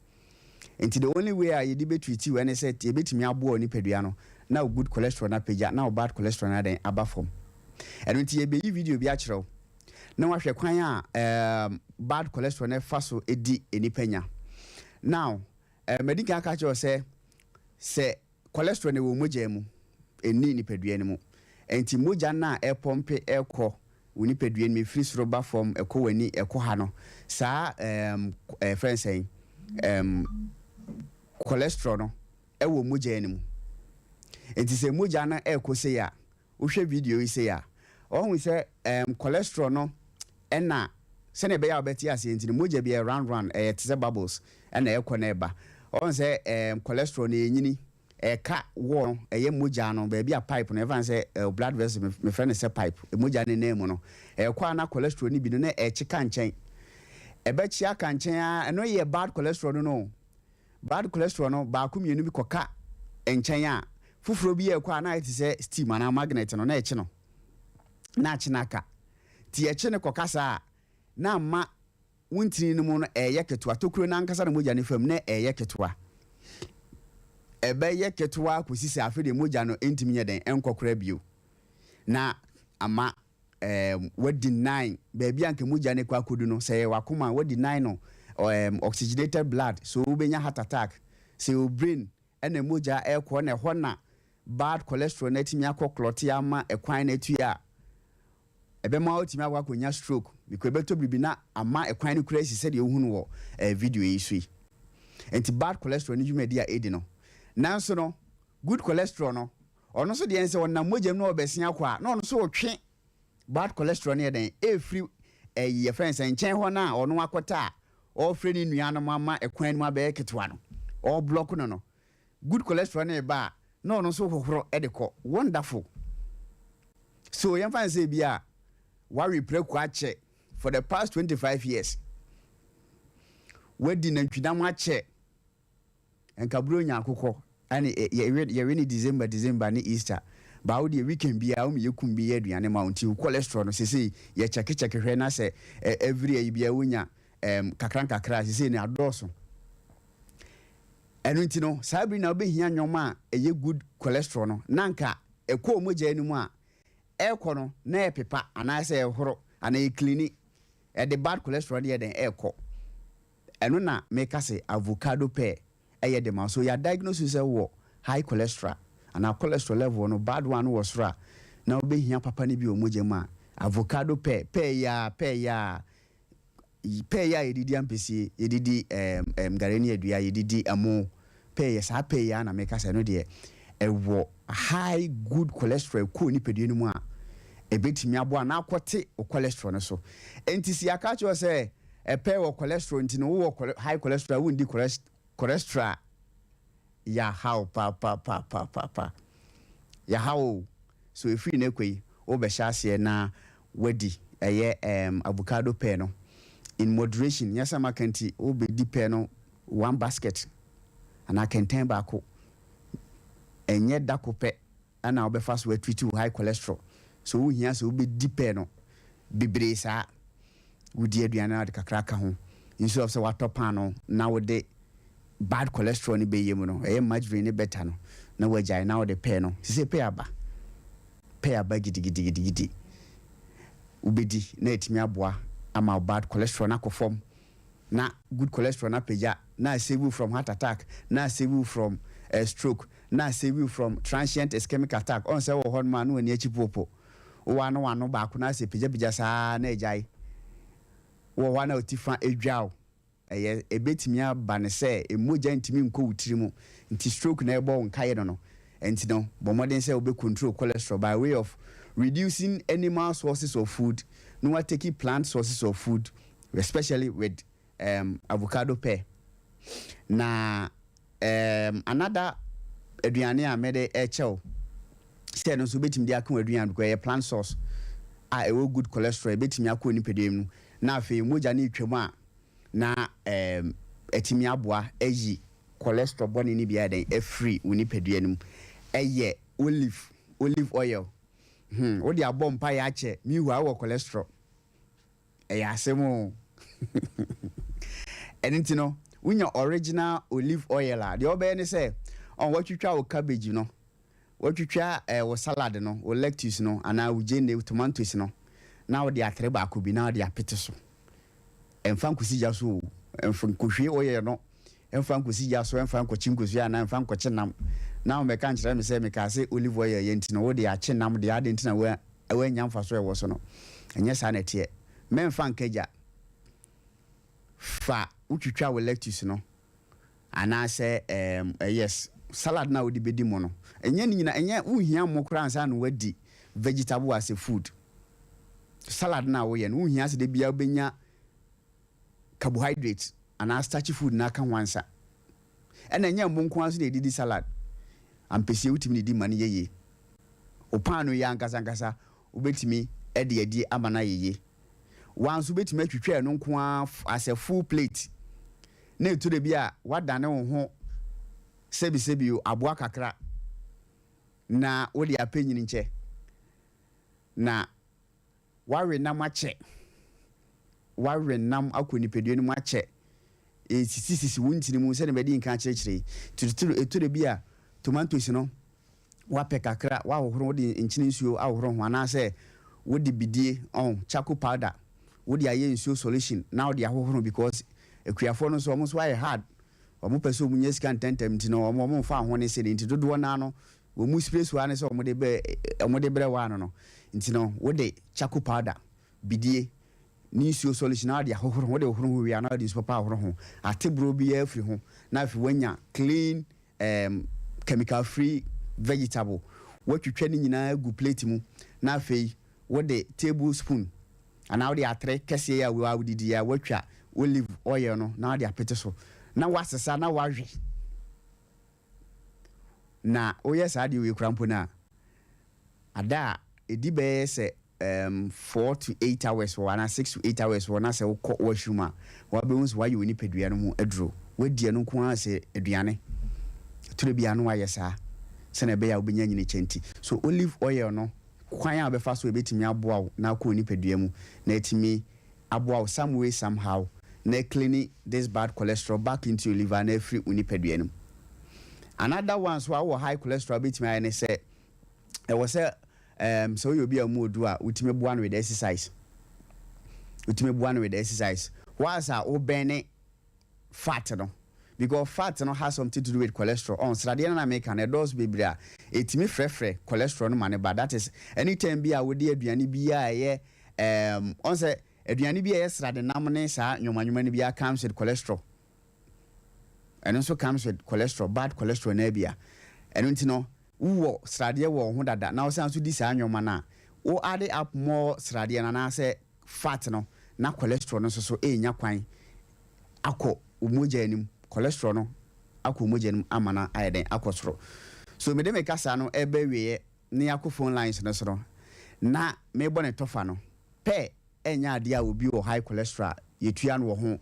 Nti the only way a yɛde bɛtreat wo ɛne sɛ yɛbɛtumi aboa wo nipadua no na wo good cholesterol no apagya na wo bad cholesterol no adan aba fam. Ɛno nti yɛbɛyi video bi akyerɛ wo na wahwɛ kwan a bad cholesterol no ɛfa so di nipa nya. Now madi kan aka kyerɛ wo sɛ cholesterol no wɔ mogya mu, ɛnni nipadua no mu. Nti mogya no a ɛpump ɛkɔ wo nipadua no mu, ɛfiri soro ba fam, ɛkɔ w'ani, ɛkɔ ha no, saa ɛfrɛ sɛn, cholesterol no ɛwɔ mogya no mu. Nti sɛ mogya no ɛkɔ sei a, wohwɛ video yi sei a, ɔhu sɛ cholesterol no ɛna sɛnea ɛbɛyɛ a wobɛte aseɛ nti no, mogya bi yɛ round round, ɛyɛ te sɛ bubbles ɛna ɛkɔ na ɛba. Ɔhu sɛ cholesterol no ɛnyini ɛka wɔ no, ɛyɛ mogya no baabi a pipe no, ɛfa sɛ blood vessel, mefrɛ no sɛ pipe, mogya no nan mu no, ɛkɔ a na cholesterol no bi no na ɛkye ka nkyɛn, ɛbɛkye aka nkyɛn a, ɛno yɛ bad cholesterol no. Bad cholesterol no baako mmienu bi kɔka nkyɛn a, foforɔ bi yɛ ɛkɔ a, na ayɛ te sɛ steam anaa magnet no na ɛkye no na akye no aka. Nti ɛkye no kɔka saa a, na ama wo ntini no mu no ɛyɛ ketewa. Tokuro no ankasa na mogya no fam na ɛyɛ ketewa, ɛbɛyɛ ketewa kɔsi sɛ afei deɛ mogya no ntumi nyɛ dɛn? Ɛnkɔ koraa bio na ama wadi nine baabi a nka mogya no kɔ akɔdu no. Sɛ yɛ wakoma, wadi nine no oxygenated blood, so wobɛnya heart attack. Sɛ yɛ brain ɛna mogya ɛkɔ na ɛhɔ na bad cholesterol no atumi akɔ clot ama ɛkwan no atu a, ɛbɛma wotumi akɔ akɔnya stroke, because ɛbɛtɔ biribi na ama ɛkwan no kura asi sɛdeɛ wohunu wɔ video yi so yi. Nti bad cholesterol no dwumadi a ɛdi no, nanso no good cholesterol no, ɔno nso deɛ, sɛ ɔnam mogya mu na ɔbɛsia akɔ a, na ɔno nso ɔtwe bad cholesterol no yɛ dɛn ɛfiri ɛyi yɛfrɛ no sɛ nkyɛn hɔ no a ɔno akɔta a ɔfrɛ ne nuanom ama ɛkwan no mu abɛyɛ ketewa no, ɔblock no. Good cholesterol no ɛba a, na ɔno nso hohoro ɛde kɔ. Wonderful. So yɛmfa n sɛ bi a wawe prɛko akyɛ for the past 25 years, wadi nantwinam akyɛ, nkaburo nya akokɔ ɛne yɛwe ne December December ne Easter baawo deɛ, weekend biara wɔn yɛ kum bi yɛ aduane ma wɔn. Nti cholesterol no sese yɛ kyɛkekyɛke hwɛ na sɛ every year biara wonya kakra nkakra, sese ne adɔɔso. Ɛno nti no, saa bere na wobɛhia nneɛma a ɛyɛ good cholesterol no, na nka ɛkɔɔ mogya no mu a ɛrekɔ no na ɛpepa anaasɛ ɛhoro anaa ɛclean, ɛde bad cholesterol no yɛ dɛn ɛrekɔ. Ɛno na meka sɛ avocado pear ɛyɛ de ma. So yɛ diagnose sɛ wɔ high cholesterol anaa cholesterol level no, bad one no wɔ soro a, na wobɛhia papa no bi wɔ mogya mu a, avocado pear, pear yi a, pear yi a, pear yi a yɛdidi ampesie, yɛdidi gare ne adua, yɛdidi ɛmo, pear yɛ saa pear yi a na meka sɛ no deɛ ɛwɔ high good cholesterol kɔɔ nipadua no mu a ɛbɛtumi aboa na akɔte wo cholesterol no so. Enti si aka kyerɛ sɛ ɛpɛ wɔ cholesterol nti no wowɔ high cholesterol, wondi cholesterol a, yɛahaw papapapapapa, yɛhaw o. So ɛfiri no akɔ yi, wobɛhyɛ aseɛ na wadi ɛyɛ avocado pear no in moderation. Nyɛ sɛ maka nti wobɛdi pear no one basket anaa kɛntɛn baako. Ɛnyɛ da ko pɛ ɛna wobɛfa so atreat wo high cholesterol. So wohia sɛ wobɛdi pear no bebree saa. Wodi aduane no, wode kakra ka ho instead of sɛ watɔ paano na wode bad cholesterol no bɛyɛ mu no, ɛyɛ margarine ne better no, na wagyae na wode pear no sɛ pear aba, pear aba gidigidigidi wobɛdi na ɛtumi aboa ama bad cholesterol no akɔ fam na good cholesterol no apagya, na save you from heart attack, na save you from stroke, na save you from transient ischemic attack. Ɔn sɛ wɔ hɔ nom a na w'ani akyi popo, wowɔ ano wano baako na sɛ pagyapagya saa na agyae wɔ hɔ a na ɔti fa edwa wo. Ɛyɛ ebetumi aba ne sɛ emogya ntumi nkɔ wo tiri mu, nti stroke na ɛbɔ wo nkaeɛ no. Nti no, bɔ mmɔden sɛ wobɛ control cholesterol by way of reducing animal sources of food na watake plant sources of food, especially with avocado pear. Na another aduane a mɛde ɛkyɛw sɛ no nso wobɛtumi de aka aduane because ɛyɛ plant source a ɛwɔ good cholesterol, ɛbɛtumi akɔ nipadua mu na afei mogya no etwam a na ɛtumi aboa ayi cholesterol bɔne no bi ayɛ dɛn afiri wo nipadua no mu, ɛyɛ olive oil. Wode abɔ mpa yɛ akyɛ mihu a wɔ cholesterol, ɛyɛ asɛm o. Ɛno nti no, wonya original olive oil a, deɛ wɔbɛyɛ ne sɛ ɔn watwitwa wo cabbage no, watwitwa wo salad no, wo lettuce no anaa wo gyeene, tomatoes no, na wode atere baako bi na wode apete so. Ɛmfa nkosi gya so o, ɛmfa nkɔhwie oil no, ɛmfa nkosi gya so, ɛmfa nkɔkye nkosua anaa ɛmfa nkɔkye nam. Na wɔbɛka nkyerɛ me sɛ mekaa sɛ olive oil yɛ nti no wode akye nam deɛ ade nti na woanya mfa so ɛwɔ so no. Ɛnyɛ saa na ɛteɛ. Mɛmfa nka gya fa wotwitwa wo lettuce no anaasɛ yes, salad na wode bɛdi mu no. Ɛnyɛ ne nyina, ɛnyɛ wohia mo koraa ansa na wadi vegetable as a food. Salad na woyɛ no, wohia sɛ de bia wobɛnya carbohydrate anaa starchy food na aka ho ansa. Ɛna ɛnyɛ mo nko ara so na ɛdidi salad. Ampesie wotumi de di ma no yɛyie. Wo paano yi ankasa ankasa wobɛtumi de adi ama no ayɛ yie. Wa nso wobɛtumi atwitwa ɛno nko ara as a full plate. Na ɛtu de bi a wadane wo ho sɛbisɛbi o, aboa kakra na wode apɛ nyini nkyɛ na wawe nam akyɛ, wawe nam akɔ nipadua no mu akyɛ, esisisisi wo ntini mu sɛdeɛ bɛde nka akyerɛkyerɛ yi tututuru. Ɛtu de bi a tomatoes no wapɛ kakra, wahohoro, wode nkyene nsuo ahohoro ho anaasɛ wode bidie ɔn charcoal powder wode ayɛ nsuo solution na wode ahohoro, because akuafoɔ no nso, ɔmo nso ayɛ hard, ɔmo pɛ sɛ ɔmo nya sika ntɛntɛm nti no ɔmo mfa ho ne sɛ ne nti dodoɔ naa no wɔn mu spray so ara ne sɛ ɔmo de brɛ waa no. Nti no wode charcoal powder, bidie. Ne nsuo solution na wode ahohoro ho. Wode hohoro ho wie a, na wode nsuo papa ahohoro ho. Ate borɔ biara afiri ho na afei woanya clean chemical free vegetable. Woatwitwa ne nyinaa agu plate mu na afei wode table spoon anaa wode atere kɛseɛ yi a wodidi a woatwa olive oil no na wode apete so na woasesa na woawe. Na woyɛ saa deɛ wei koraa mpo no a, ada a ɛdi bɛyɛ sɛ 4 to 8 hours wɔ anaa 6 to 8 hours wɔ na sɛ wokɔ washroom a, wabɛhu sɛ woayɛ wo nipadua no ho aduro. Woadi ɛno nko ara sɛ aduane turo biara no, wayɛ saa sɛnea ɛbɛyɛ a wobɛnya nyini kyɛ. Nti so olive oil no, kwan a wobɛfa so ɛbɛtumi aboa wo na akɔ wo nipadua mu na ɛtumi aboa wo some way somehow na clean this bad cholesterol back into your liver na afiri wo nipadua no mu. Another one so a wowɔ high cholesterol bɛtumi ayɛ ne sɛ ɛwɔ sɛ sɛ woyɛ obi a mu odu a, wotumi boa no with exercise. Wotumi boa no with exercise whilst a wobɛn fat no, because fat no has something to do with cholesterol. Ɔn sradeɛ no na meka no, ɛdɔɔso bebree a, ɛtumi frɛfrɛ cholesterol no ma ne ba. That is, anytime bi a wode aduane bi a ɛyɛ ɔn sɛ aduane bi a ɛyɛ srade nam ne saa nnwoma no bi a comes with cholesterol. Ɛno nso comes with cholesterol, bad cholesterol na bi a ɛno nti no wowɔ sradeɛ wɔ wo ho dada na wosan so di saa nnwoma no a, wo add up more sradeɛ no anaasɛ fat no na cholesterol no nso so ɛnya kwan akɔ wo mogya anim. Cholesterol no akɔ wo mogya anim ama no ayɛ dɛn? Akɔ soro. So mede me kasa no ɛbɛ wieɛ ne akɔ phone lines no so no na mebɔ ne tɔfa no pɛ. Ɛnyɛ adeɛ a obi wɔ high cholesterol a yɛtua no wɔ ho.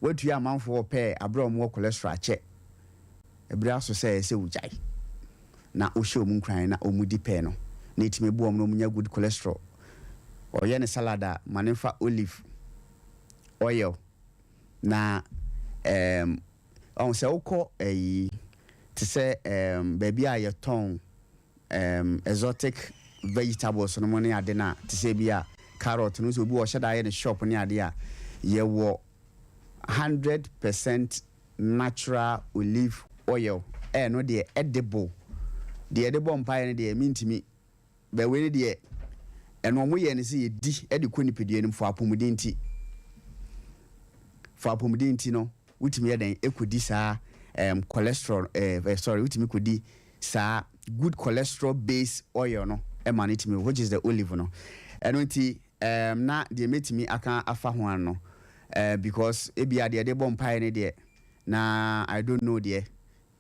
Watua amanfoɔ wɔ pɛɛ aberɛ a wɔwɔ cholesterol akyɛ. Ɛberɛ aso sɛ ɛsɛ wogyae na wohyɛ ɔmu nkuran na ɔmu di pɛɛ no na ɛtumi boa ɔmu na ɔmu nya good cholesterol. Ɔyɛ ne salad a, ma ne mfa olive oil na ɔhu sɛ wokɔ ɛyi te sɛ baabi a yɛtɔn exotic vegetables no mu ne ade no a, te sɛ bi a carrot no sɛ obi wɔ hyɛ da ayɛ ne shop ne ade a, yɛwɔ 100% natural olive oil. Ɛno deɛ edible deɛ yɛde bɔ mpaeɛ no deɛ mentumi bɛwei no deɛ, ɛno ɔmo yɛ no sɛ yɛdi ɛde kɔ nipadua no mu fo apɔmuden. Nti fo apɔmuden nti no wotumi yɛ dɛn ɛkɔdi saa cholesterol sorry, wotumi kɔdi saa good cholesterol base oil no ɛma no tumi, which is the olive no. Ɛno nti na deɛ mɛtumi aka afa ho ano no, because ebia deɛ yɛde bɔ mpaeɛ no deɛ na I don't know deɛ,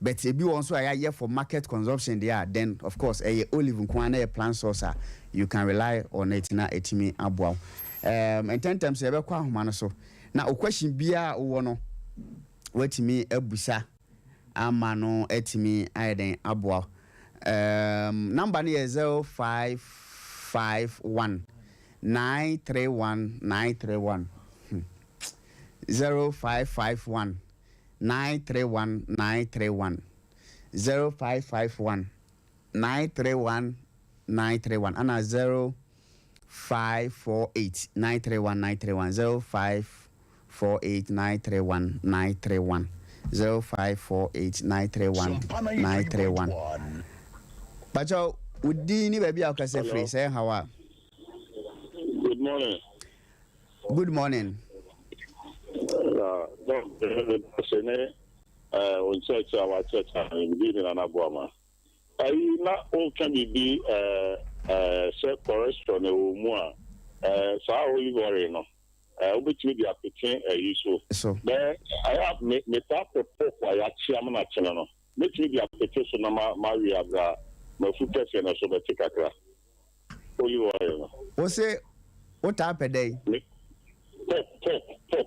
but ebi wɔ nso a yɛayɛ for market consumption deɛ a, then of course ɛyɛ olive nko ara na ɛyɛ plant source a you can rely on it na ɛtumi aboa wo. Ntɛntɛm sɛ yɛbɛkɔ ahoma no so na o question biara a wowɔ no, watumi abusa ama no atumi ayɛ den aboa wo. Number no yɛ 0551 931 931, 0551 931 931, 0551 931 931, ana 0548 931 931, 0548 931 931, 0548 931 931. Pakyɛw, wo din ne baabi a wokasa firi sɛ ɛhaw a. Good morning. Good morning. Sɛ ne wo nkyerɛkyerɛ a wakyerɛkyerɛ no mede ne nana boa ma ayi na woka biribi sɛ cholesterol na ɛwɔ mu a, saa olive oil no wobɛtumi de apete ayi so. So bɛɛ ɛyɛ a metaa pɛ pork a yɛakyea mo no akyene no, mɛtumi de apete so na mawe aberɛ a mafu kɛseɛ no so bɛte kakra, olive oil no. Wo se wotaa pɛ dɛn? Pork, pork, pork.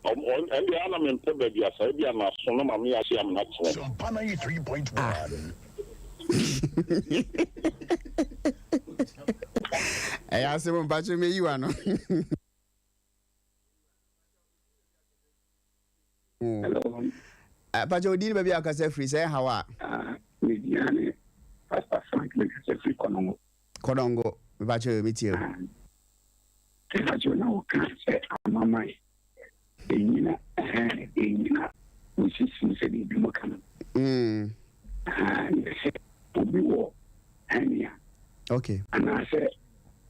Ɛnde ana mempɛ baabi asa ebi a naso no ma me akyea me nakyene. Sompa 93.1. Ɛyɛ asɛm, mpakyɛ meyi wa no. Hello. Pakyɛ, wo din ne baabi a wokasa firi sɛ ɛhaw a. Me din ne Pastor Frank, mekasa firi Kɔnɔngo. Kɔnɔngo, mepakyɛ, metie o. Mepakyɛ, na woka sɛ amaman ɛnyina ɛhɛn ɛnyina osisi sɛdeɛ ebi mu ka no. Ne sɛ obi wɔ hernia anaasɛ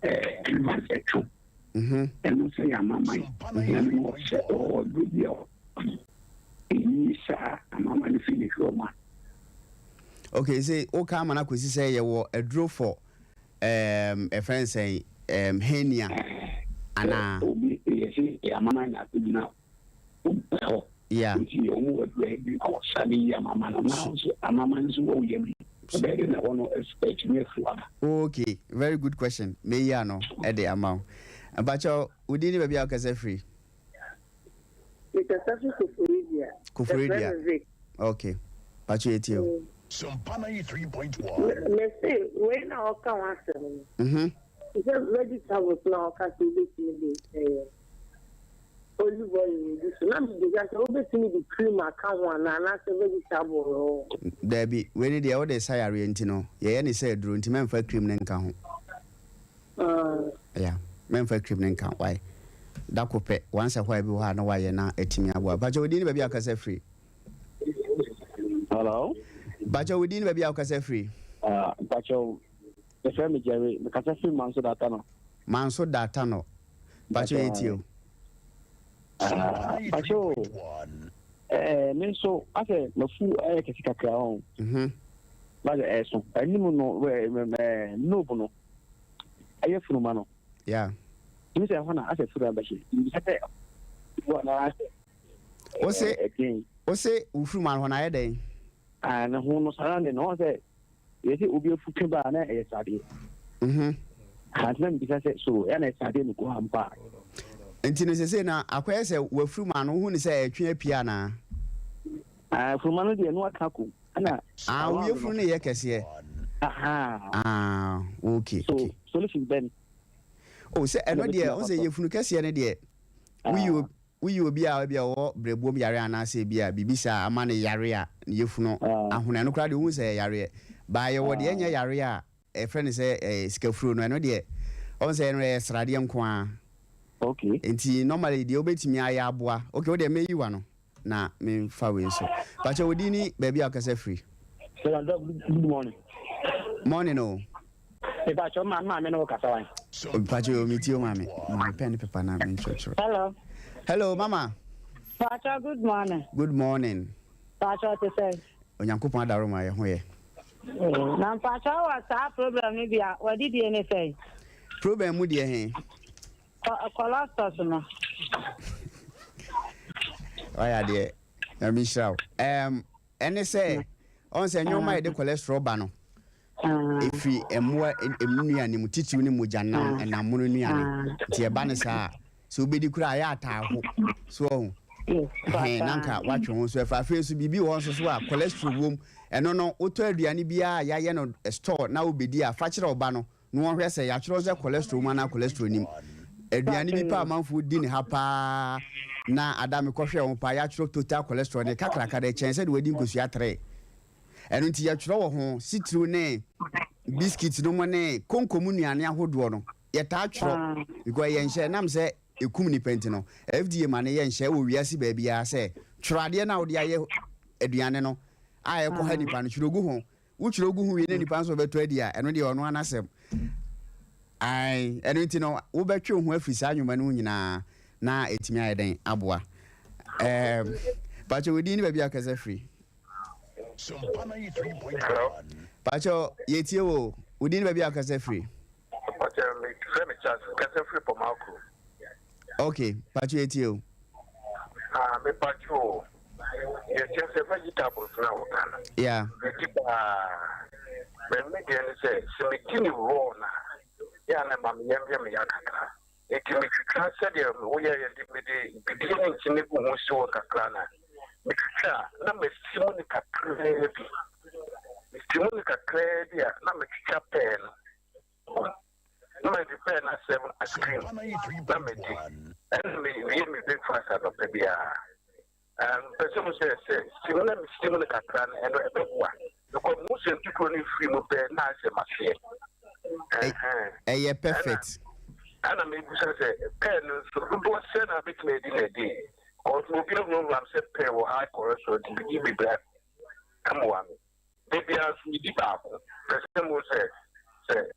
ɛɛ Ɛno sɛ two. Ɛno sɛ yɛ amaman. Na mewɔ sɛ ɔwɔ aduro bi a ɛyi saa amaman no fi ne hwɛ ɔma. Okay, sɛ woka ama no akɔsi sɛ yɛwɔ aduro for ɛfrɛ sɛn, hernia anaa? Obi yɛ sɛ yɛ amaman na akɔgyina hɔ. Nti ɔmo wɔ aduro bi a wɔsa de yi amaman no, na nso amaman nso wɔ yam, ɛbɛyɛ de na ɛhɔ no atumi afiri aba. Okay, very good question. Meyi ano ɛde ama wo. Mpakyɛw, wo din ne baabi a wokasa firi? Mekasa fi Koforidua. Koforidua. Yɛfrɛ me Vic. Okay, mpakyɛw, yɛtie o. Sompa 93.1. Mese wei na ɔka ho asɛm no. Sɛ vegetables na ɔka sɛ wobɛtumi de olive oil gu so, na mebisa sɛ wobɛtumi de cream aka ho anaa, anaasɛ vegetable no? Daabi, wei ne deɛ wode sa yareɛ nti no, yɛyɛ ne sɛ aduro nti mɛmfa cream ne nka ho. Ya, mɛmfa cream ne nka. Wae dako pɛ, once a while bi wɔ hɔ a na wayɛ na atumi aboa. Mpakyɛ, wo din ne baabi a wokasa firi? Hello. Mpakyɛ, wo din ne baabi a wokasa firi? Mpakyɛw, yɛfrɛ me Jerry. Mekasa firi Manso Data no. Manso Data no. Mpakyɛ, yɛtie o. Mpakyɛw, me nso asɛ mafu ayɛ kɛse kakra ɔ. Basɛ ɛso anim no, knob no ɛyɛ funuma no. Tumi sɛ ɛhɔ na asɛ furu abɛhyɛ. Mbisa sɛ wɔ na asɛ. Wose wose wo furuma no hɔ na ayɛ dɛn? Ah, ne ho no saa ne no sɛ yɛsɛ obi afu twe ba na ɛyɛ sadeɛ. Ante na mbisa sɛ so ɛna ɛsadeɛ no kɔ ampa? Nti no sese na akɔyɛ sɛ wafuruma no, wohu ne sɛ ɛtwe apue anaa? Ah, furuma no deɛ no aka ko. Ɛna Ah, wo yɛfunu no yɛ kɛseɛ. Aha. Ah, okay. So solution bɛn? Oh, sɛ ɛno deɛ, wo sɛ yɛfunu kɛseɛ no deɛ, woyi obi a ebi a ɔwɔ brɛbuom yare anaasɛ ebi a biribi saa ama no yare a ne yɛfunu ahono, ɛno koraa deɛ wohu sɛ ɛyɛ yareɛ. Baa yɛwɔ deɛ ɛnyɛ yare a ɛfrɛ no sɛ sikafuro no, ɛno deɛ ɔn sɛ ɛno ɛyɛ sradeɛ nko ara. Nti normally deɛ wobɛtumi ayɛ aboa. Okay, wo deɛ mɛyi wa no na memfa wei nso. Pakyɛ, wo din ne baabi a wokasa firi? Sir, good morning. Morning o. Mepakyɛ, maame ne wo kasa wan. Pakyɛ o, metie o maame. Maame, pen ne paper na mentwerɛtwerɛ. Hello. Hello, mama. Pakyɛ, good morning. Good morning. Pakyɛ, te sɛ? Onyankopɔn adaro ma yɛ ho yɛ. Na mpakyɛ, wɔ saa problem no bi a wɔdidie ne sɛn? Problem mu deɛ he? Cholesterol no. Wayɛ adeɛ, Nyame nhyira wo. Ɛne sɛ ɔn sɛ nneɛma a yɛde cholesterol ba no ɛfiri mmoa nnuane mu, titiriw ne mogya nam, ɛnam mono nnuane. Nti ɛba ne saa a, sɛ wobɛdi koraa a, ɛyɛ ataaho so ɔho hɛn na nka woatwe ho so ɛfa. Afei nso biribi wɔ hɔ nso so a cholesterol wom. Ɛno no, wotɔ aduane biara a yɛayɛ no store na wobɛdi a, fa kyerɛ ɔba no na wɔnhwɛ sɛ yɛatwerɛ sɛ cholesterol mu anaa cholesterol nim. Aduane bi pa amanfoɔ di ne ha paa na ada mekɔhwɛ ho paa, yɛatwerɛ total cholesterol ne kakraka de kyɛn sɛde wadi nkosua tere. Ɛno nti yɛtwerɛ wɔ ho, sitiriw ne biscuit no mu ne konko mu nnuane ahodoɔ no, yɛtaa twerɛ because ɛyɛ nhyɛ nam sɛ ɛkum nipa. Nti no FDA ma no yɛ nhyɛ wɔ wiase baabiara sɛ twerɛ adeɛ no a wode ayɛ aduane no a ɛkɔ ha nipa no, twerɛ gu ho. Wotwerɛ gu ho wie na nipa nso bɛtɔ adi a, ɛno deɛ ɔno anasɛm ai. Ɛno nti no wobɛtwe wo ho afiri saa nnwuma no nyinaa na ɛtumi ayɛ dɛn aboa. Pakyɛ, wo din ne baabi a wokasa firi? Sompa 93.1. Pakyɛ, yɛtie wo. Wo din ne baabi a wokasa firi? Pakyɛ, mefrɛ me Charles, kasa firi Pɔmaakuro. Okay, pakyɛ, yɛtie wo. Ah, mepakyɛ o, yɛkyɛ sɛ vegetables na woka no. Medi paa. Me deɛ ne sɛ medi ne raw no a, yɛ a na ma meyam yɛ meya kakra. Nti metwitwa sɛdeɛ woyɛ yɛde mede bidie ne nkyene gu ho si hɔ kakra no a, metwitwa a na masi mu ne kakraa bi. Mesi mu ne kakraa bi a na metwitwa pɛɛ no na mede pɛɛ no asɛm ice cream na medi, ɛna mewie me breakfast anɔpa biara. Mpɛ sɛ mu sɛ si mu na mesi mu no kakra no, ɛno ɛbɛboa because mu sɛ ntokuro no firi mu pɛ na asɛ maseɛ. Ɛyɛ perfect. Ɛna mebusa sɛ pɛɛ no nso dodoɔ sɛ na bɛtumi adi na adi, because obi ahunahuna sɛ pɛɛ wɔ high cholesterol nti medi bebree ɛmmoa me. Da biara nso medi baako. Pɛ sɛ mu sɛ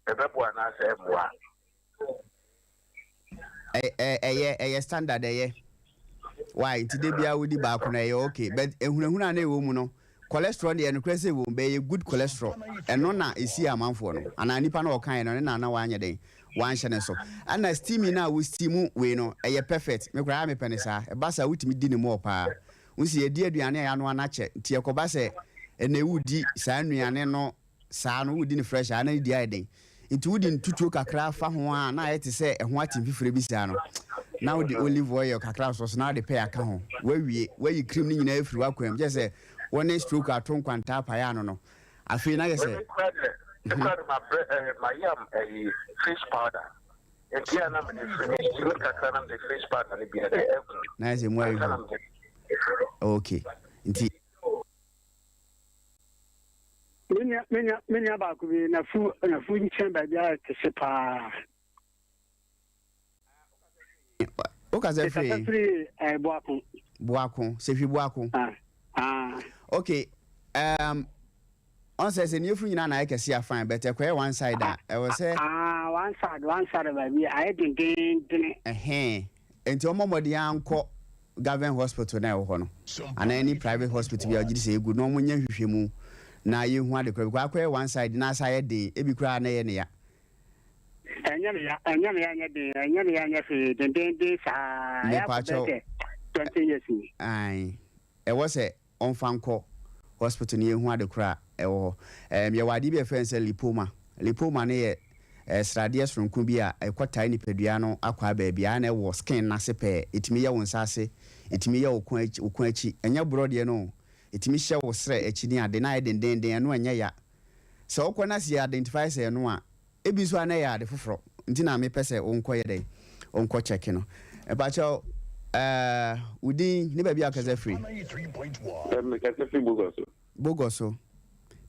ɛbɛboa anaasɛ ɛmmoa. Ɛyɛ ɛyɛ standard, ɛyɛ why nti de bia wodi baako na ɛyɛ okay, but ehunahuna na ɛwɔ mu no, cholesterol deɛ, nokorɛ sɛ ɛwɔ mu, bɛyɛ good cholesterol. Ɛno na ɛsi amanfoɔ no anaa nipa no ɔkaeɛ no ne na wanyɛ den wanhyɛ ne so. Ɛna steaming no a wo steam wei no, ɛyɛ perfect. Me koraa mepɛ ne saa. Ɛba saa, wotumi di ne mɔɔ paa. Wosi yɛdi aduane a yɛanoa no akyɛ, nti ɛkɔba sɛ ɛnɛ wodi saa nnuane no saa no, wodi ne fresh a, na ne di ayɛ den, nti wodi ntutuo kakra fa ho a, na ayɛ te sɛ ɛho ate mfifire bi saa no, na wode olive oil kakra sɔ so na wode pɛ aka ho, wawie. Wayi cream no nyinaa afiri w'akwan mu, kyerɛ sɛ wɔne stroke ato nkwantaa paeɛ ano no. Afei na yɛ sɛ Mekura de mabrɛ mayam ɛyi fish powder, nti a na mede firi me steam kakra na mede fish powder no bi ɛde ɛgu. Na yɛ sɛ mu ayɛ ansa na hwam mede. Okay, nti Me nua baako bi nafu nkyɛn baabi ayɛ kɛse paa. Wokasa Kasa firi? Firi Boako. Boako, Sɛhwi Boako. Ah, ah. Okay, ɔn sɛ nneɛfuru nyinaa na ayɛ kɛse a, fine, but ɛkɔyɛ one side a, ɛwɔ sɛ Ah, one side baabi ayɛ dendendene. Ɛhɛn, nti ɔmmɔ mmɔden ankɔ government hospital na ɛwɔ hɔ no anaa any private hospital bi a ɔgye di sɛ ɛgu na ɔmo nyɛ nhwehwɛmu na yɛhu ade korɔ because akɔyɛ one side na asa ayɛ den, ebi koraa na ɛyɛ ne ya. Ɛnyɛ me ya, ɛnyɛ me ya, nyɛ den, ɛnyɛ me ya, nyɛ hwee, dendenden saa. Ɛyɛ akɔ Mepakyɛw. bɛyɛ sɛ 20 years ni. Ae, ɛwɔ sɛ ɔmfa nkɔ hospital no, yɛhu ade korɔ a ɛwɔ hɔ. Yɛwɔ adeɛ bi a yɛfrɛ no sɛ lipoma. Lipoma no yɛ sradeɛ soronko bi a ɛkɔtae nipadua no akɔ baabi a na ɛwɔ skin n'ase pɛɛ. Ɛtumi yɛ wo nsa ase, ɛtumi yɛ wo kɔn akyi, wo kɔn akyi ɛnyɛ borɔ deɛ no o. Ɛtumi hyɛ wo serɛ akyi ne ade na ayɛ dendenden. Ɛno ɛnyɛ ya. Sɛ wokɔ na sɛ yɛ identify sɛ ɛno a, ebi nso a na ɛyɛ ade foforɔ, nti na mepɛ sɛ wonkɔ yɛ dɛn, wonkɔ check no. Mpakyɛw, wo din ne baabi a wokasa firi? 93.1. Mekasa fi Bogoso. Bogoso,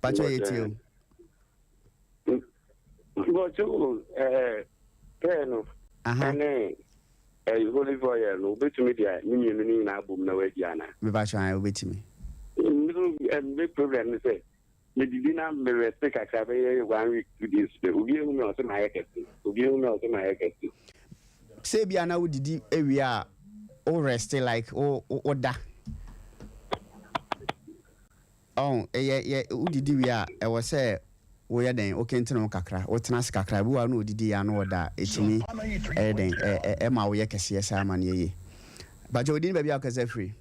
mpakyɛw, yɛtie o. Bɔkye, pɛɛ no ɛne olive oil no, wobɛtumi de ne mmienu no nyinaa bom na woadi ana? Mepakyɛw, ayɛ wobɛtumi. Me problem ne sɛ medidi na merɛste kakra bɛyɛ one week, 2 days pɛ, obi ehu me a, ɔsɛ maayɛ kɛse. Obi ehu me a, ɔsɛ maayɛ kɛse. Sɛ bia na wodidi awie a, wo rest, like wo da ɔn ɛyɛ yɛ wodidi wie a, ɛwɔ sɛ woyɛ dɛn, wokentene wo kakra, wotena ase kakra bi wa na odidi yɛ ano ɔda a, ɛtumi ɛyɛ dɛn, ɛma woyɛ kɛseɛ saa ma no yɛyie. Bakyɛ, wodi ne baabi a wokasa firi?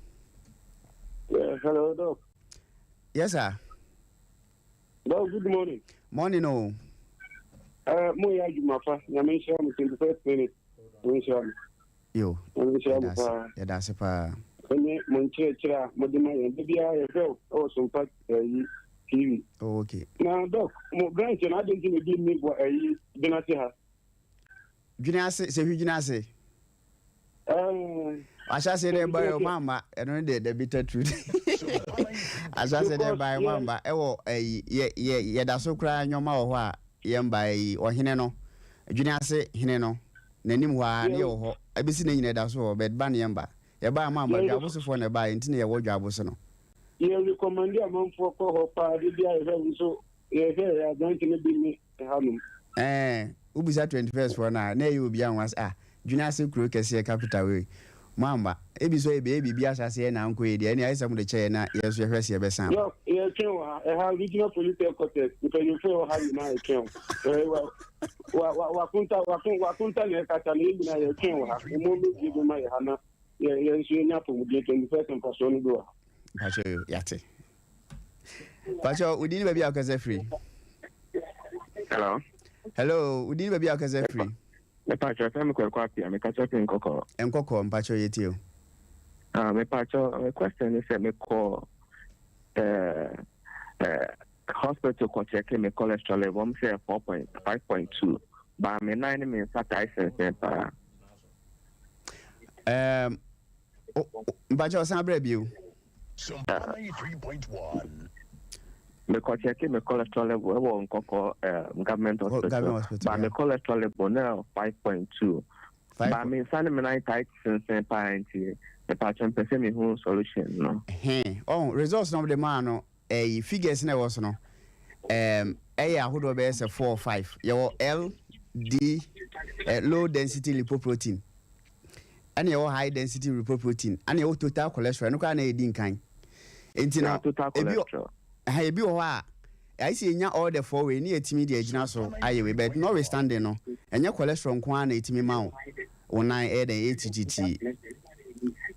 Yeah, hello, Doc. Yes sir. Doc, good morning. Morning o. Mo yɛ adwuma fa, Nyame nhyira mo, 21st minute. Mo nhyira mo. Yo. Nyame nhyira mo paa. Yɛda ase paa. Ɛne mo nkyerɛkyerɛ a mode ma yɛn. Da biara yɛhwɛ wo ɛwɔ Sompa ɛyi TV. Oh, okay. Na Doc, mo branch no, adɛn nti na ebi nni bɔ ɛyi Dwenase ha? Dwene ase, sɛ hwi dwene ase. Wahyɛ ase dɛ ba yɛ ɔma amba, ɛno ne de, the bitter truth. Ahyɛ ase dɛ ba yɛ ɔma amba, ɛwɔ ɛyi yɛ yɛ yɛda so koraa nneɛma wɔ hɔ a yɛmba ɛyi ɔhene no, dwene ase hene no n'anim hɔ a ne yɛwɔ hɔ ebisi ne nyina ɛda so wɔ bɛt ba ne yɛmba, yɛba ama amba. Dwabosofoɔ na ɛba yɛ nti na yɛwɔ dwaboso no. Yɛ recommend amanfoɔ kɔ hɔ paa. De biara yɛhwɛ nso, yɛhwɛ yɛ aberante no bi ne hanom. Wobisa 21st foɔ no a, na ɛyɛ obi anwa sɛ, ah, dwene ase kuro kɛseɛ capital wei mo amba. Ebi so ebi biribi ahyɛ aseɛ na ankɔ yɛ deɛ, ɛne ayɛ sɛ mode kyɛ yɛ na yɛn nso yɛhwɛ sɛ yɛbɛsan aba. Doc, yɛtwɛn wɔ ha. Ɛha regional police headquarters, mpanyinfoɔ wɔ ha nyinaa yɛtwɛn wo. Wa wa wakonta wakonta na ɛkasa no, yɛn nyinaa yɛtwɛn wɔ ha. Ɔmo mbɛbie bi ma yɛ ha na yɛ yɛn nso yɛnya apɔmuden 21st mfasoɔ no bi wɔ ha. Mpakyɛ, yɛate. Mpakyɛ, wodi ne baabi a wokasa firi? Hello. Hello, wodi ne baabi a wokasa firi? Mepakyɛ, sɛ mekɔ ɛkɔ apia, mekasa firi Nkɔkɔ. Nkɔkɔ, mpakyɛ, yɛtie o. Ah, mepakyɛ, me question ne sɛ mekɔ hospital kɔ check me cholesterol level, ɔmo sɛ 4.5.2, ba me nan ne me nsa tae sensɛn paa. Mpakyɛ, ɔsan berɛ bio. Sompa 93.1. Mekɔ check me cholesterol level ɛwɔ Nkɔkɔ government hospital, government hospital, ba me cholesterol level na 5.2, ba me nsa ne me nan tae sensɛn paa, nti mepakyɛ, mpɛ sɛ mehu solution no. Ɛhɛn, ɔn results na ɔmde maa no, ɛyi figures na ɛwɔ so no, ɛyɛ ahodoɔ bɛyɛ sɛ four or five. Yɛwɔ LD, low density lipoprotein. Ɛna yɛwɔ high density lipoprotein, ɛna yɛwɔ total cholesterol, ɛno koraa na ɛdi nkan. Nti no, ebi wɔ ɛha ebi wɔ hɔ a, ayɛ sɛ yɛnya all the four wei ne yɛtumi de agyina so ayɛ wei, but notwithstanding no, ɛnyɛ cholesterol nko ara na ɛtumi ma wo wo nan ɛyɛ dɛn ɛtititi.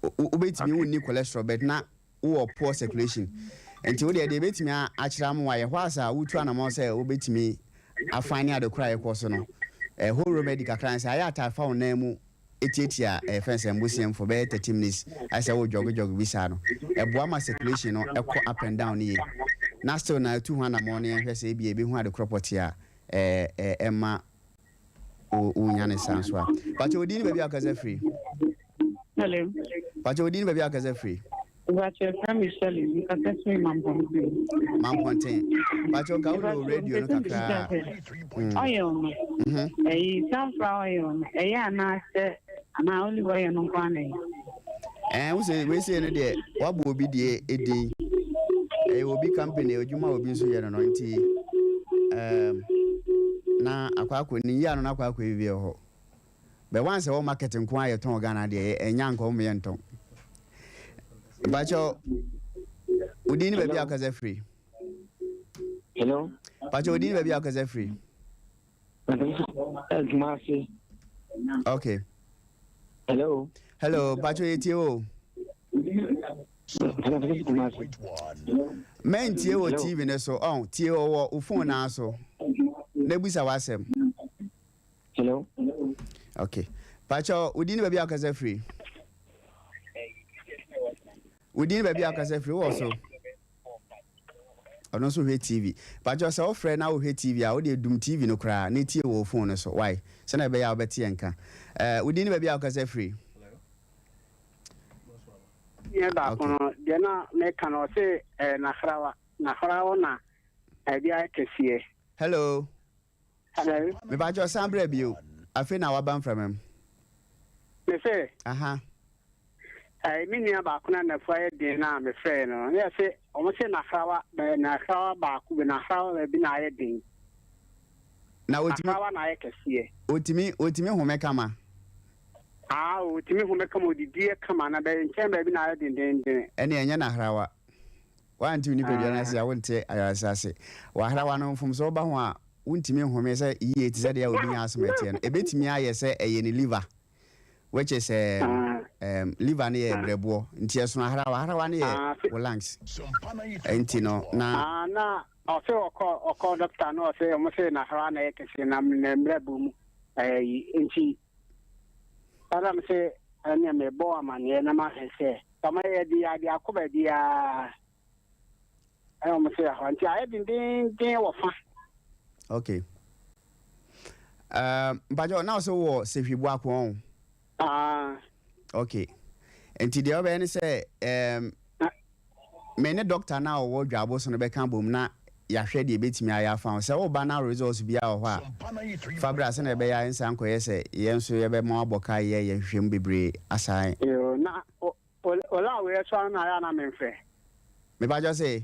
Wobɛtumi wonni cholesterol but na wowɔ poor circulation. Nti wo deɛ deɛ ɛbɛtumi akyerɛ ama wayɛ hɔ asa a wotu anamɔ sɛ wobɛtumi afan ne ade koro a yɛkɔ so no, ɛhɔ remedy kakra sɛ ayɛ ataafa wo nan mu etiatia ɛfɛn sɛ mbosiam for bɛyɛ 30 minutes, ayɛ sɛ wo jog jog bi saa no, ɛboa ma circulation no ɛkɔ up and down ne yie. Na still na ɛtu ho anammɔ no, yɛnhwɛ sɛ ebi ebi ho ade korɔ pɔte a ɛɛ ɛɛ ɛma wonya ne saa nso a. Pakyɛ, odi ne baabi a akasa firi? Hello. Pakyɛ, odi ne baabi a akasa firi? Pakyɛ, frɛ me Shirley, mekasa firi Mampɔnten. Mampɔnten. Pakyɛ, nka wo radio no kakra. Oil no, ɛyi sunflower oil no, ɛyɛ anaasɛ anaa olive oil no nko ana ɛyɛ? Wo sɛ wesie no deɛ, wabɔ obi deɛ edin. Ɛyɛ obi company adwuma a obi nso yɛ no, nti na akɔ akɔ ne yia no na akɔ akɔ ewie hɔ. Bɛ once ɛwɔ market nko a yɛtɔn Ghana deɛ, ɛnya nka ɔmo yɛ ntɔn. Pakyɛ, odin ne baabi a akasa firi? Hello. Pakyɛ, odin ne baabi a akasa firi? Kumasi. Okay. Hello. Hello, pakyɛ, yɛtie o. Kumasi. Mɛntie wɔ TV ne so, ɔn tie wɔ wo phone naa so na ebusa w'asɛm. Hello. Okay. Pakyɛ, odin ne baabi a akasa firi? Odin ne baabi a akasa firi wɔ so? Ɔno nso hwɛ TV. Pakyɛ, sɛ wofrɛ na wohwɛ TV a, wode dum TV no koraa na tie wɔ phone no so. Why? Sɛnea ɛbɛyɛ a wobɛte yɛn nka. Wodin ne baabi a wokasa firi? Yɛ baako no deɛ na meka no, ɔse n'ahrawa n'ahrawa na ɛbi ayɛ kɛseɛ. Hello. Hello. Mepakyɛ, san berɛ bio, afei na waba mframa mu. Me sɛ me nua baako na nafu ayɛ den na mefrɛ no ne yɛ sɛ ɔmo sɛ n'ahrawa n'ahrawa baako bi, n'ahrawa baabi na ayɛ den. Na otumi N'ahrawa na ayɛ kɛseɛ. Otumi home kama? Aa, otumi home kama, odidi kama, na bɛyɛ nkyɛn baabi na ayɛ dendenden. Ɛne ɛnyɛ n'ahrawa. Wante wo nipadua no ase a, wonte ayaresa ase. Wahrawa no mfomso woba ho a, wontumi nhome sɛ yie te sɛ deɛ a obi nya asɛm ɛteɛ no. Ɛbɛtumi ayɛ sɛ ɛyɛ ne liver, which is liver no yɛ brɛboɔ, nti ɛsono ahrawa. Ahrawa no yɛ wo lungs, nti no na Ah, na ɔsɛ ɔkɔ doctor no, ɔsɛ ɔmo sɛ n'ahrawa na ɛyɛ kɛseɛ na na mmerɛ bu mu ɛyi, nti ɛna mo sɛ ɛnea mebɔ amanneɛ na mahwɛ sɛ ɔmo yɛ de ade akɔ baabiara, ɛna ɔmo sɛ ɛhɔ nti ayɛ dendenden wɔ fa. Okay, mpakyɛ, na ɔsɛ wɔ sehwibu ako ɔn? Ah. Okay, nti deɛ ɔbɛyɛ ne sɛ me ne doctor na ɔwɔ dwabo so no bɛka bom na yɛahwɛ deɛ ɛbɛtumi ayɛ afa ho. Sɛ woba na results biara wɔ hɔ a, fa bra, sɛnea ɛbɛyɛ a nsa nkɔyɛ sɛ yɛn nso yɛbɛma wabɔ ka yɛ yɛhwehwɛ mu bebree asan. Yo, na ola wei so ano na ayɛ ana memfrɛ? Mepakyɛ sɛ?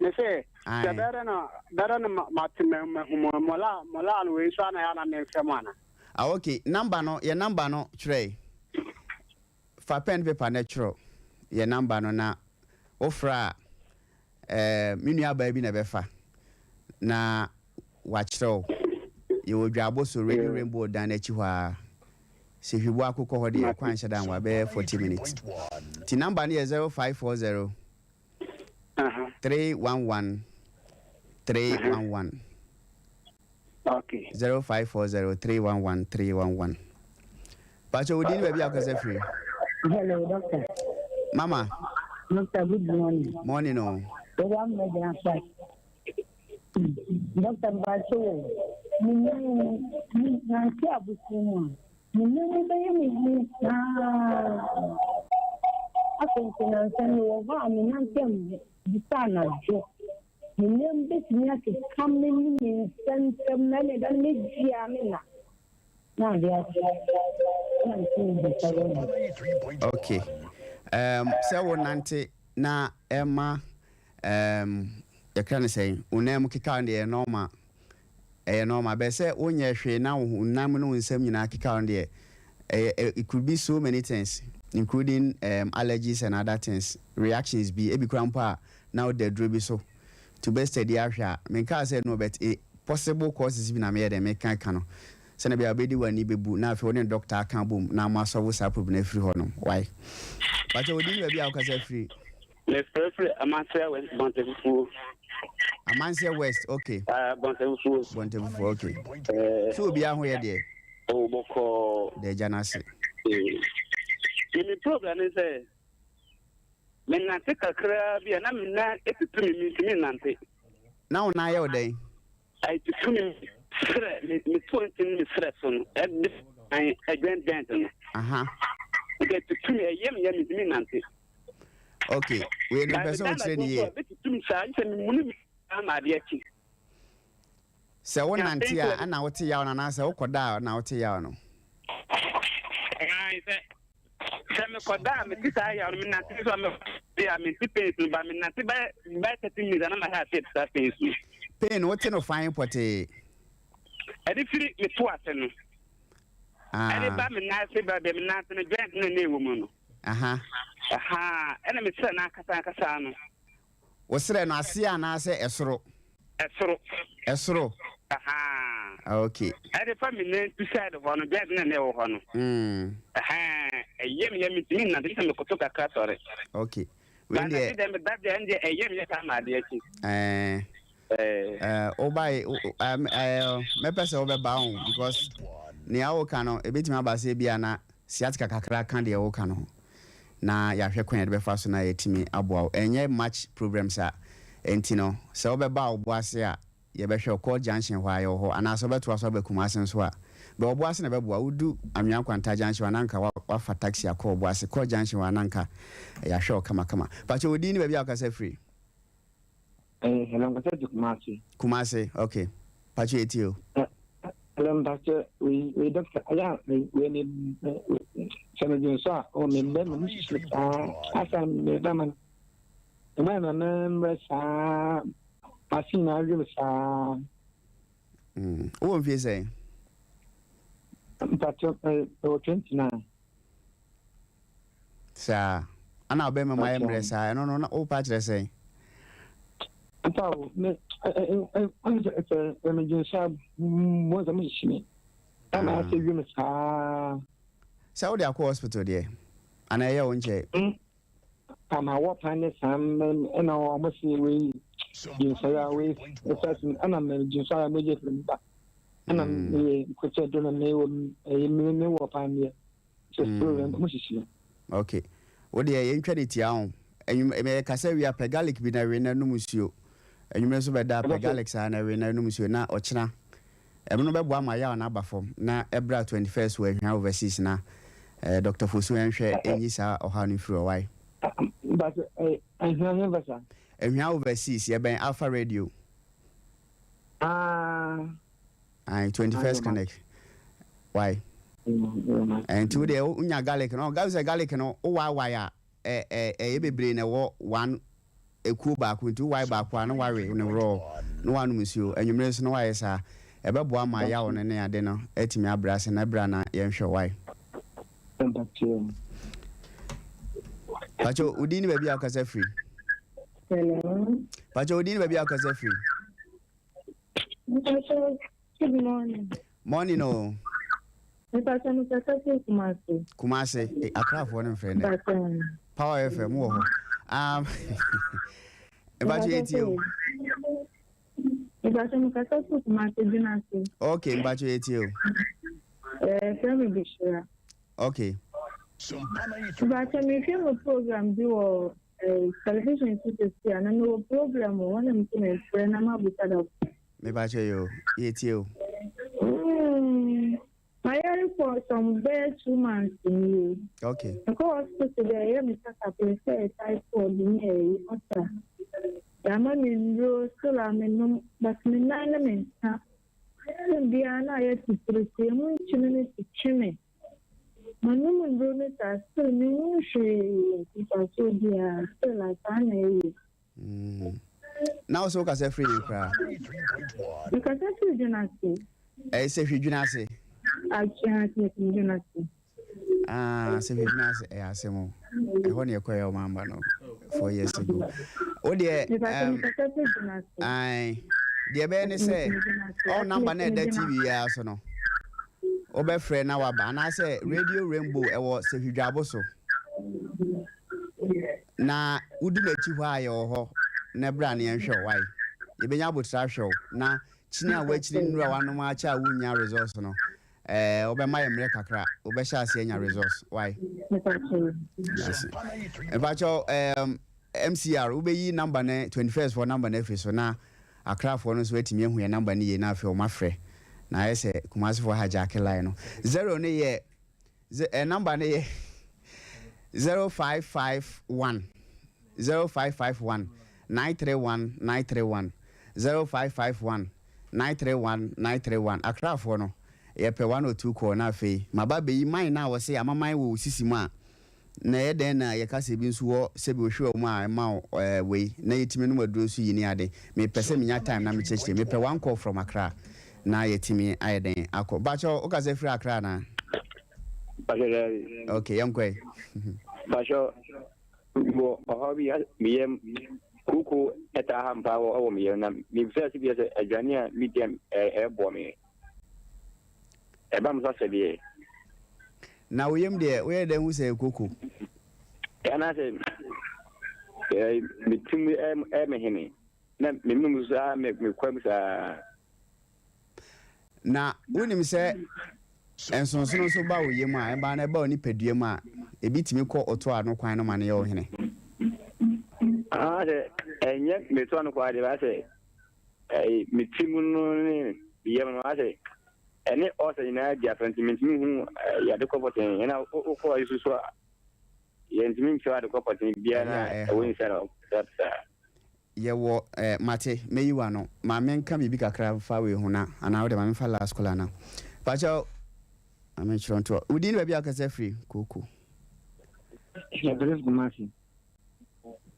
Me sɛ sɛ bɛrɛ no bɛrɛ no mate mahu mɔla mɔla no wei so ana ayɛ ana memfrɛ mu ana? Ah, okay, number no, yɛ number no twerɛ. Fa pen paper na twerɛ yɛ number no, na wofrɛ a, me nua baa bi na ɛbɛfa na wakyerɛ wo. Yɛwɔ Dwabo so, Radio Rainbow dan n'akyi hɔ a, sɛ hwibo akokɔ hɔ deɛ, kwan hyɛ dan wa bɛyɛ 40 minutes. Nti number no yɛ 0540 311 311. 0540 311 311. Pakyɛ, wo din ne baabi a wokasa firi? Hello, doctor. Mama. Doctor, good morning. Morning o. Bẹ́ẹ̀ni, I'm not gonna fight. Doctor, mpakyɛ wo, me nan me nante abosom mu a, me nan mu bɛyɛ me hu saa. Afei nso nansa mi wɔ hɔ a, me nante a bisa anadwo. Me nan bɛtumi akeka me ne me nsa ntam na ɛna ɛda no megyia me na. Na ade ase. Na nti bisa wɔ. Okay, sɛ wo nante na ɛma yɛkra no sɛn, wo nan mu keka no deɛ, ɛyɛ normal, ɛyɛ normal. Bɛɛ sɛ wonyɛ hwee na wo nam ne wo nsam nyinaa keka no deɛ. Ɛyɛ it could be so many things including um, allergies and other things, reactions bi, ebi koraa mpo a na woda aduro bi so. To bɛ study ahwɛ a, menkaa sɛ no but eh, possible causes bi na meyɛ dɛn meka ka no. Sɛnea ɛbɛyɛ a wobɛdi w'ani bɛbu na afei wo ne doctor aka abom na mo asɔvo saa problem no afiri hɔ nom. Why? Pakyɛ wo din ne baabi a wokasa firi? Mefrɛ firi Amanseɛ West Bɔntɛfufuo. Amanseɛ West, okay. Uh, Bɔntɛfufuo. Bɔntɛfufuo, okay. Uh, so obiara ho yɛ deɛ? Oh, bɔkɔɔ. Da agya no ase. Eh. Me problem ne sɛ menante kakraa bi a na me nan etutu me mentumi nnante. Na wo nan yɛ wo dɛn? Ɛtutu me serɛ me me to nti ne me serɛ so no ɛde an ɛdwɛn dɛn no. Aha. Nti ɛtutu me ɛyɛ me yɛ mentumi nnante. Okay, wei no mpɛ sɛ wokyerɛ ne yie. Bɛtutu me saa sɛ memuni me ama adeɛ akyi. Sɛ wonante a ɛna wote yaw no anaasɛ wokɔda a na wote yaw no? Ae, sɛ sɛ mekɔda a mete saa yaw no, menante nso a mete a mente pains no ba menante bɛyɛ bɛyɛ 30 minutes a na mahyɛ aseɛ te saa pains no. Pain no wote no fan pɔtee? Ɛde firi me to ase no. Ɛde ba me nan ase baabi a me nan ase no joint no na ɛwɔ mu no. Aha. Aha, ɛna mesrɛ no ankasa ankasa no. Wo serɛ no aseɛ anaasɛ ɛsoro? Ɛsoro. Ɛsoro? Ahaa. Ok. Ɛde fa me nantu side hɔ no, bed no na ɛwɔ hɔ no. Mm. Ɛhɛn, ɛyɛ me ya mentumi nnante gye sɛ mekoto kakra sɔre. Ok. Wei Ba deɛ. anadwo deɛ meda deɛ ɛndeɛ ɛyɛ me ya saa ma adeɛ kye. Ɛɛ. Ɛɛ. Ɛɛ wobae ɛɛ mɛpɛ sɛ wobɛba ho because nea woka no ebetumi aba sɛ ebia na Sciatica kakra ka deɛ woka no ho na yɛahwɛ kwan a yɛde bɛfa so na yɛatumi aboa wo. Ɛnyɛ much problem saa. Ɛnti no sɛ wobɛba Obuasi a yɛbɛhwɛ wo. Court junction hɔ a yɛwɔ hɔ anaa sɛ wobɛtoa so aba Kumasi nso a, bɛ Obuasi na ɛbɛboa wo. Wodu Anwea Nkwanta junction hɔ a na anka woafa taxi akɔ Obuasi. Court junction hɔ a na anka yɛahwɛ wo kamakama. Pakyɛ wo din ne baabi a wokasa firi? Eh, hello, nkasa ti Kumasi. Kumasi, okay. Pacho yɛtie o. Eh, hello, mpacho, wei, wei doctor, aya, wei me, sɛ me dwen so a, o me mbɛ me mu saa, asa me ba ma, me ma na me mbrɛ saa, masi na adwe me saa. Wowɔ mfie sɛn? Mpacho, eh, wɔ 29. Saa. Ana ɔbɛrima mu ayɛ mmerɛ saa ɛno no na wopa akyerɛ sɛn? Nta o me ɔne sɛ sɛ megye nsa mo sɛ mehyehye me ɛna ah. asɛ wiem saa. Sɛ wode akɔ hospital deɛ ana ɛyɛ wo nkyɛ? Ama wɔ pan ne saa ɛna ɔmo se wei gyensɔre a wei ɛfɛ ɛna mɛ gyensɔre a mogye firi mu ba ɛna meyɛ nkɔkyɛ do na mewɔ mewɔ pan deɛ. Mm. Okay. Wo deɛ yɛntwa ne tia ho. Enyim kasa wie a pɛ garlic bi na we na nom nsuo. Enyimire nso bɛda pɛ garlic saa na we na nom nsuo na ɔkyena. Ɛno no bɛboa ma yaw no aba fam na ɛbra 21st wɔ Ahwia overseas na eh, Dr. Fosu ɛnhwɛ ɛnyi saa ɔhaw no mfiri hɔ wae. But eh, Ahwia he bɛsa? Ahwia overseas yɛbɛn Alpha Radio. Ah. Ayi 21st clinic. Why? Nti wo deɛ wonya garlic no, ɔga sɛ garlic no wowaawae a ɛyɛ bebree na ɛwɔ one ekuo baako nti wowae baako a na wawe ne worɔɔ na wanom nsuo anwummere nso na wayɛ saa ɛbɛboa ma yaw no ne ade no atumi abrɛ ase na ɛbrɛ na yɛnhwɛ wae. Pacho, wo din ne baabi a wokasa firi? Hello. Pacho, wo din ne baabi a wokasa firi? Mpacho, good morning. Morning o. Mpacho, mekasa firi Kumasi. Kumasi, eh, Akrafoɔ no mfrɛ nɛ. Power FM wɔ hɔ. Um, mpacho yɛtie o. Mpacho, mekasa firi Kumasi, Dwunase. Okay, mpacho yɛtie o. Eh, frɛ me Bishira. Okay. Mpacho, mehwɛ mo program bi wɔ Eh, television so sisi a na mewɔ problem o, wɔn na mete me frɛ na mabusa da. Mepa kyɛ yo, yɛtie o. Mayare for some bɛyɛ 2 months nie. Mekɔ hospital dɛ ɛyɛ me check-up sɛ typhoid ne ɛyi ɔsa. Yɛama me nnuro still a menom but me nan ne me nsa. Sɛ biara na ayɛ titiritii, emu nkyene no twitwi me. Manom nnuro no saa still menhu hwee mfasoɔ biara still a saa na ɛyɛ. Na wo sɛ wokasa firi he koraa? Mekasa firi Dwenase. Ɛyɛ sɛ hwɛ Dwenase. Atwea sɛ Dwenase. Ah, sɛ biribi no ase ɛyɛ asɛm o. Ɛhɔ ne ɛkɔyɛ ɔma amba no 4 years ago. Wo deɛ ae, deɛ ɛbɛyɛ ne sɛ ɔ number no ɛda TV yi ara so no, wobɛfrɛ na waba anaasɛ Radio Rainbow ɛwɔ Sefidwabo so. Na wodu n'akyi hɔ a yɛwɔ hɔ na bra ne yɛnhwɛ wo wae. Yɛbɛnya abotra ahwɛ wo na kyini a woakyini nnuru a woanom akyɛ a wonnya results no, Eh wobɛma yɛ mmerɛ kakra wobɛhyɛ aseɛ anya results why? Mpakyɛw um, MCR wobɛyi number no 21st foɔ number no afiri so na Accra foɔ no nso atumi ahu yɛ number no yie na afei wɔn afrɛ na ayɛ sɛ Kumasi foɔ hijack line no. Zero no yɛ eh, number no yɛ 0551 0551 931 931 0551 931 931. Accra foɔ no yɛpɛ one or two call na afei maba abɛyi mine no a wɔse amaman wɔ wo sisi mu a na ɛyɛ dɛn na yɛka sɛ ebi nso wɔ sɛbi ohwɛ wɔ mu a ɛma wo ɛɛ wei na yɛtumi nom aduro nso yi ne ade. Mepɛ sɛ menya time na mekyerɛkyerɛ. Mepɛ one call from Accra na yɛtumi ayɛ dɛn akɔ. Bakyɛ wokasa firi Accra anaa? Bakyɛ daabi. Okay, yɛnkɔ ɛ. Bakyɛ wɔ ɔhaw bi meyam kooko ɛtaa ha mpaa wɔ ɛwɔ meyam na mebisa sɛ bi sɛ aduane a medi a ɛboa me ɛba me so asɛ deɛ. Na wo yam deɛ woyɛ dɛn hu sɛ kooko? Anaasɛ metim ɛmehene na memem saa mekwa mu saa. Na wonim sɛ nsonsono nso ba wo yam a ɛba na ɛba wo nipadua mu a ebi tumi kɔ ɔto ano kwan no ma no yɛ wo hene? Sɛ ɛnyɛ meto ano kwan deɛ baa sɛ me ti mu no ne yam no asɛ ɛne ɔsɛ nyinaa di afɛ nti mentumi hu yade kɔ pɔtɛn ɛna wokɔ ayi so so a yɛntumi nkyerɛ ade kɔ pɔtɛn biara na ɛwɔ nsa na saa. Yɛwɔ eh, mate, mɛyi w'ano. Ma menka biribi kakra mfa wei ho na, anaa wode ma memfa last caller na. Pakyɛw, ma menkyerɛ nto. Wo din ne baabi a wokasa firi? Koko. Yɛbrɛ Kumasi.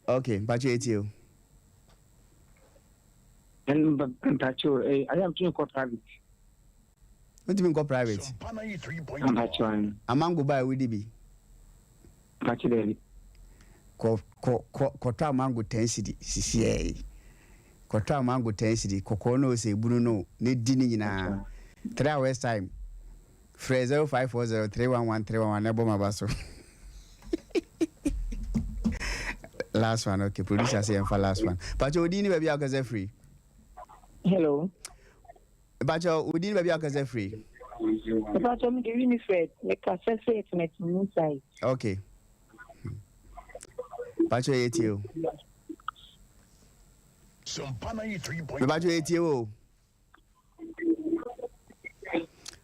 Okay, mpakyɛw yɛtie o. Mpakyɛw, eh, ayɛ a metumi kɔ private. Wotumi nkɔ private? Mpakyɛw. Amango baa wodi bi? Mpakyɛw daabi. Kɔ kɔ kɔ kɔtɔ amango 10 cedi sisiɛ yi. Kɔtɔ amango 10 cedi kɔkɔɔ no sɛ ebunu no ne di ne nyinaa. 3 hours time. Frɛ 0540311311 na ɛbɔ ma ba so. Last one, okay. Producer say yɛmfa last one. Pakyɛ odi ni baabi a wokasa firi. Hello. Pakyɛ odi ni baabi a wokasa firi. Pakyɛ mi de Winifred, mekasa sɛ Tìmɛtìmí side. Okay. Pakyɛ yɛtie o. Mepakyɛ yɛtie o.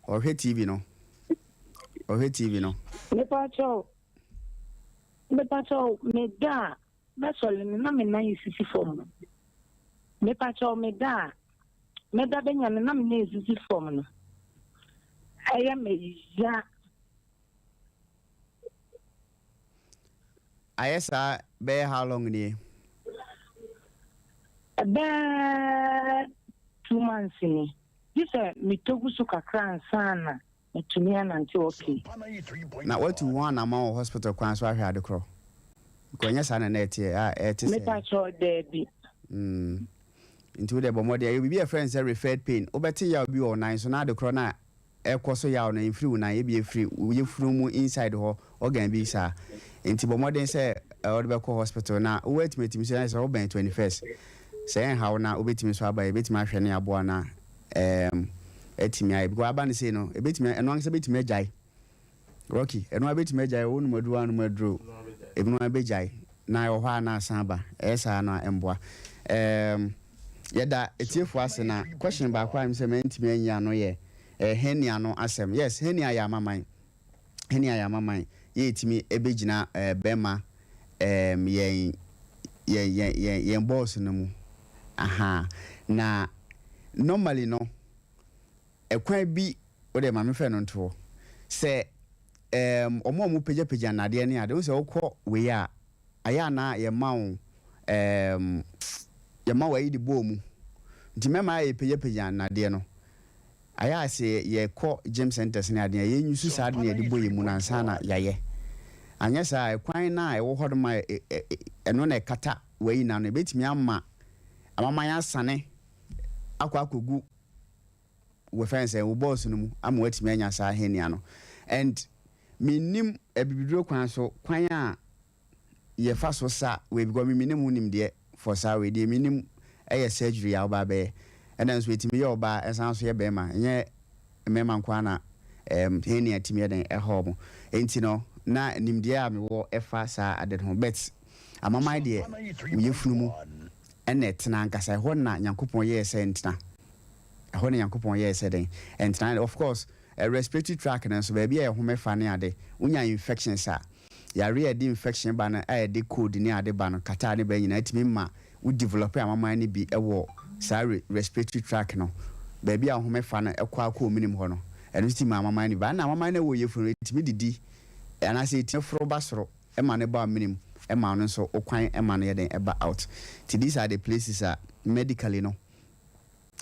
Ɔhwɛ TV no. Ɔhwɛ TV no. Mepakyɛw, mepakyɛw, meda a mɛsɔre no na me nan esisi fam. Mepakyɛw, meda a mɛda bɛnya no na me nan esisi fam no. Ɛyɛ me ya. Ayɛ saa bɛyɛ how long nie? Ɛbɛɛ 2 months ni. Gye sɛ metɔ gu so kakra ansa na metumi anante okay. Na watu ho anama wɔ hospital kwan so ahwɛ ade korɔ? Because ɛnyɛ saa na na ɛteɛ a ɛte sɛ. Mepakyɛw, daabi. Nti wode bɔ mmɔden ɛyɛ biribi a yɛfrɛ no sɛ referred pain. Wobɛte yaw bi wɔ wo nan so na ade korɔ no a ɛkɔ so yaw no ɛmfiri wo nan, ebi ɛfiri wo yafunu mu inside hɔ organ bi saa. Nti bɔ mmɔden sɛ wode bɛkɔ hospital na wowɔ atimatimi so ɛyɛ sɛ wobɛn 21st. Sɛ ɛnha wo na wobɛtumi nso aba, yɛbɛtumi ahwɛ ne aboa na atumi ayɛ because aba no sei no ɛbɛtumi ɛno ankasa bɛtumi agyae. Rocky, ɛno abɛtumi agyae wo nom aduro anom aduro ebinom abɛgyae na ɛwɔ hɔ a na asan aba ɛyɛ saa no a ɛmboa. Yɛda etiefoɔ ase na question baako a sɛ mantumi anyi ano yɛ hernia no asɛm. Yes, hernia yɛ amaman. Hernia yɛ amaman yɛtumi ɛbɛgyina bɛrima yɛn balls no mu aha na normally no ɛkwan bi wode maame fɛ no ntoɔ sɛ ɔmo a ɔmo pagyapagya nnadeɛ ne ade wo sɛ wokɔ wei a ayɛ ana yɛma wo ayi de bɔɔ mu nti mɛma ayɛ pagyapagya nnadeɛ no. Ayɛ a sɛ yɛkɔ gym centers ne adeɛ a, yɛnyusu saa ade no yɛde bɔ yɛn mu no ansa na yɛayɛ. Anyɛ saa a, ɛkwan no a ɛwɔ hɔ nom a ɛno na ɛkata wei nyinaa no, ɛbɛtumi ama amaman asane akɔ akɔgu wɔfrɛ no sɛ wo bɔɔso no mu ama woatumi anya saa hernia no. And mennim abibiduro kwan so kwan a yɛfa so sa wei because me mennim ho nimdeɛ for saa wei deɛ menim ɛyɛ surgery a woba abɛyɛ ɛna nso ɛtumi yɛ ɔbaa ɛsan nso yɛ bɛrima ɛnyɛ mmarima nko ara na um, hernia tumi yɛ den ɛha wɔn nti no na nimdeɛ a mewɔ ɛfa saa ade no ho but amaman deɛ woyɛ funu mu ɛna ɛtena ankasa ɛhɔ na Nyankopɔn yɛɛ sɛ ntena ɛhɔ na Nyankopɔn yɛɛ sɛ den ɛntena. Of course, respiratory tract no nso baabi a ɛhome fa ne ade wonya infections a yare a ɛde infection ba no a ɛde cold ne ade ba no catarrh ne ba nyinaa ɛtumi ma wo develop amaman no bi ɛwɔ saa respiratory tract no baabi a home fa no ɛkɔ akɔ ominim hɔ no ɛno nso tumi ma amaman no bi ba. Ɛna amaman no ɛwɔ yɛfunu no ɛtumi didi anaasɛ ɛtumi foro ba soro ɛma no ba ominim ɛma no nso okwan ɛma no yɛ den ɛba out. Nti these are the places a medically no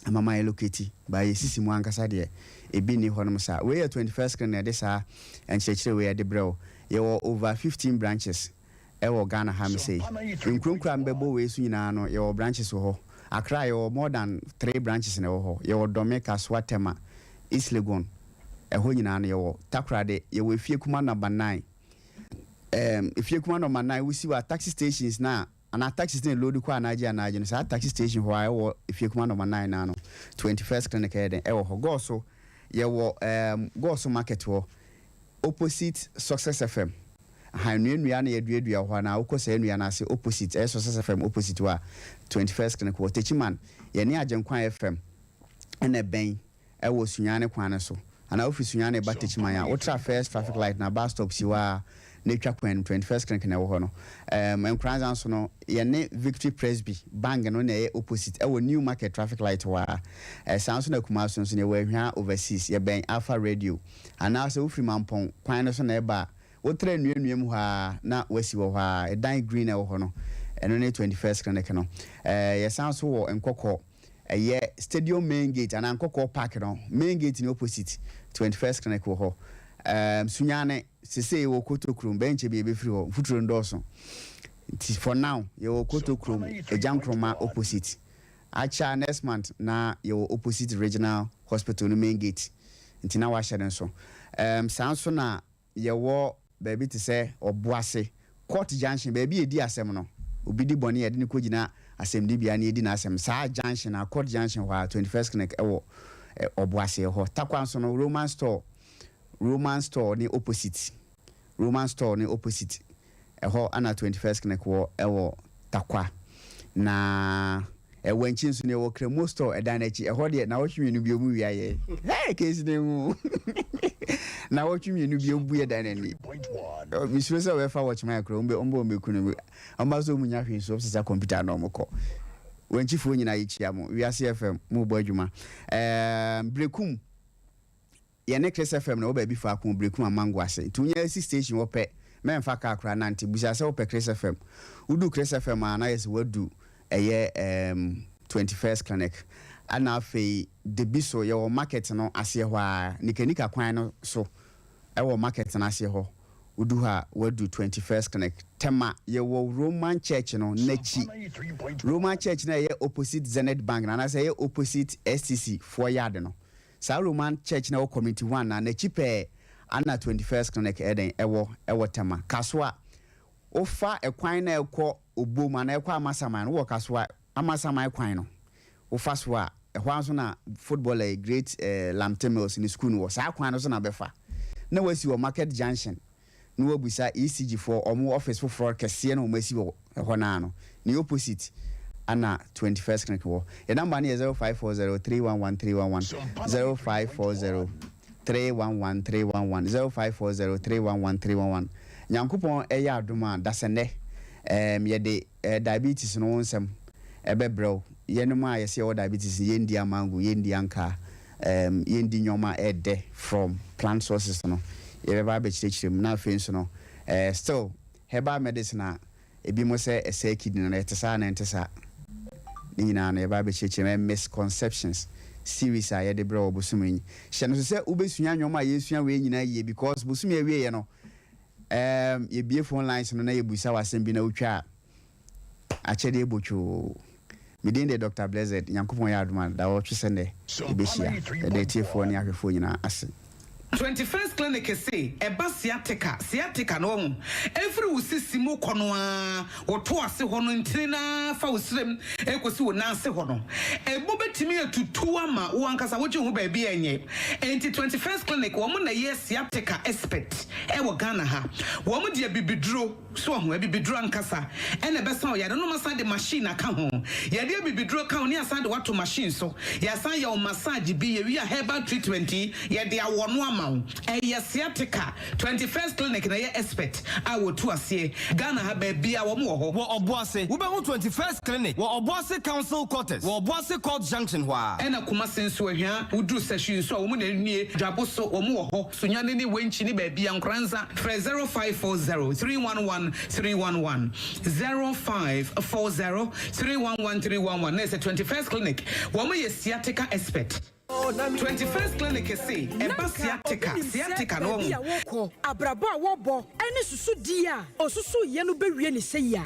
amaman yɛ locate ba yɛ sisi mu ankasa deɛ ebi ni hɔnom saa. Wei yɛ 21st Clinic na yɛde saa nkyerɛkyerɛ wei yɛde brɛ wo. Yɛwɔ over 15 branches ɛwɔ Ghana ha. Mesei nkuronkuro a mbɛbɔ wei so nyinaa no yɛwɔ branches wɔ hɔ. Accra yɛwɔ more than three branches na ɛwɔ hɔ. Yɛwɔ Dome, Kasoa, Tema, East Legon, ɛhɔ nyinaa no yɛwɔ. Takoradi yɛwɔ Efie Kuma number 9, Efie Kuma number 9 wosi wɔ taxi stations na anaa taxi na load kɔ anagye anagye no saa taxi station hɔ a ɛwɔ Efie Kuma number 9 na no 21st Clinic ɛyɛ den ɛwɔ hɔ. Gɔɔso yɛwɔ Gɔɔso market hɔ opposite Success FM aha nnuannua na yɛduadua hɔ anaa wokɔ saa nnua no ase opposite ɛyɛ Success FM opposite hɔ a 21st Clinic wɔ. Techiman yɛne Agyenkwa FM ɛna ɛbɛn ɛwɔ Sunyane kwan no so anaa wofiri Sunyane ba Techiman a wotra first traffic light na bus stop si hɔ a na etwa kwan no 21st Clinic na ɛwɔ hɔ no. Nkoranza nso no yɛne Victory Presby Bank no na ɛyɛ opposite ɛwɔ New Market traffic light hɔ a ɛsan nso na Kumasi nso no yɛwɔ Ahwia Overseas yɛbɛn Alpha Radio anaasɛ wofiri Mampɔn kwan no so na ɛba a wotra nnuannua mu hɔ a na wasi wɔ hɔ a ɛdan green ɛwɔ hɔ no ɛno ne 21st Clinic no. Yɛsan so wɔ Nkɔkɔ ɛyɛ stadium main gate anaa Nkɔkɔ park no main gate ne opposite 21st Clinic wɔ hɔ. Sunyane sese wɔ Kotokurom bɛnkyɛ bi ebɛfiri hɔ mfuturo ndɔɔso nti for now yɛwɔ Kotokurom Agya Nkroma opposite. Akyɛ next month na yɛwɔ opposite Regional Hospital no main gate nti na wahyɛ no nso. Saa nso na yɛwɔ baabi te sɛ Ɔboase court junction baabi yɛdi asɛm no obi di bɔne yɛde ne kɔgyina asɛmdibea na yɛdi n'asɛm saa junction a court junction hɔ a 21st Clinic ɛwɔ Ɔboase hɔ. Takwa nso no Roman Store, Roman Store ne opposite, Roman Store ne opposite ɛhɔ ana 21st Clinic wɔ ɛwɔ Takwa. Na ɛwɔ nkyi nso no yɛwɔ Kremo Store ɛdan n'akyi ɛhɔ deɛ na wɔtwe mmienu bi ɔmu wia yɛ hey case ne mu na wɔtwe mmienu bi ɔmu bu yɛ dan n'ani misuro sɛ wɔbɛfa wɔkyema yɛ korɔ ɔmbɛ ɔmbɛ ɔmbɛku no ɔmba so ɔmu nya hwee so ɔsesa computer na ɔmo kɔ. Wɔnkyifoɔ nyinaa yɛkyia mo. Wiase FM mo bɔ adwuma. Brekum yɛne Chris FM na wɔ baabi faako Brekum Amango ase nti wonya asi station wɔ pɛ mɛmfa kaa koraa nante busa sɛ wopɛ Chris FM. Wodu Chris FM a na yɛ sɛ woadu ɛyɛ 21st Clinic. Ana afei debi so yɛwɔ market no aseɛ hɔ a nikanika kwan no so ɛwɔ market no aseɛ hɔ wodu hɔ a wadu 21st Clinic. Tema yɛwɔ Roman Church no n'akyi, Roman Church no ɛyɛ opposite Zenith Bank na anaasɛ ɛyɛ opposite STC foɔ yard no saa Roman Church na ɛwɔ Community One na n'akyi pɛɛ ana 21st Clinic ɛdɛn ɛwɔ Tema. Kasoa wofa ɛkwan na ɛkɔ Obom ana ɛkɔ Amasaman no wɔ Kasoa Amasaman kwan no wofa so a ɛhɔ nso na footballer great Lamptey Mills ne school no wɔ saa kwan no so na bɛfa na wasi wɔ market junction na wabusa ECG foɔ ɔmo office foforɔ kɛseɛ na ɔmo asi wɔ ɛhɔ naa no ne opposite ana 21st Clinic wɔ. Yɛ number no yɛ 0540 311 311, 0540 311 311, 0540 311 311. Nyankopɔn ɛyɛ adom a dasɛnɛ yɛde diabetes no ho nsɛm ɛbɛbrɛw yɛnom a yɛsɛ yɛwɔ diabetes yɛndi amango, yɛndi ankaa, yɛndi nneɛma ɛɛdɛ from plant sources no yɛbɛba abɛkyerɛkyerɛ mu. Na afei nso no still herbal medicine a ebi mo sɛ ɛsɛ kidney no ɛte saa na ɛnte saa ne nyinaa no yɛba abɛkyerɛkyerɛ mu. Misconceptions series a yɛde brɛ wɔ bosome yi. Hyɛ no so sɛ wobɛsua nnwom a yɛsua wei nyinaa yie, because bosome awieɛ no, yɛbie phone lines no na yɛbusa w'asɛm bi na wotwa a, akyɛdeɛ bɔtwoo. Medin de Dr Blessed. Nyankopɔn yɛ adom a, da wɔtwe sɛ nnɛ yɛbɛhyia. Yɛde atiefoɔ ne ahwɛfoɔ nyinaa ase. 21st Clinic se ɛba sciatica. Sciatica no, wahu, ɛfiri wo sisi mu kɔ no ara, wo to ase hɔ no, ntini no ara fa wo srem ɛkɔsi wo nan ase hɔ no, ɛmu bɛtumi atutu ama wo ankasa wogye wo ho baabi a ɛnyɛ. Enti 21st Clinic, wɔn na ɛyɛ sciatica expert ɛwɔ Ghana ha. Wɔn de abibiduro. So wahu? Abibiduro ankasa na ɛbɛsa wo yare no. Wɔasan de machine aka ho. Yɛde abibiduro ka ho ne yɛasan de wo ato machine so. Yɛasan yɛ wo massage bi. Yɛwie a herbal treatment yi, yɛde awɔ no ama wo. Ɛyɛ sciatica. 21st Clinic na ɛyɛ expert a wɔtu aseɛ. Ghana ha baabiara wɔn wɔ hɔ. Wɔ Ɔboase, wobɛhu 21st Clinic wɔ Ɔboase Council Quarters wɔ Ɔboase Court Junction hɔ ara. Ɛna Kumasi nso, Ahwia, woduru Sahwi nso a, wɔn na nie. Dwabo so, wɔn wɔ hɔ. Sunyani ne Wenchi ne baabia Nkoranza, frɛ 0540 311 311, 0540 311 311 na ɛsɛ 21st Clinic, wɔn yɛ sciatica expert. 21st Clinic se Na ɛba nka obi sciatica, nim sɛ sciatica no baabi wahu. a wɔrekɔ, abrabɔ a wɔrebɔ, ne susudie a ɔsusuiɛ no bɛwie ne sɛi a.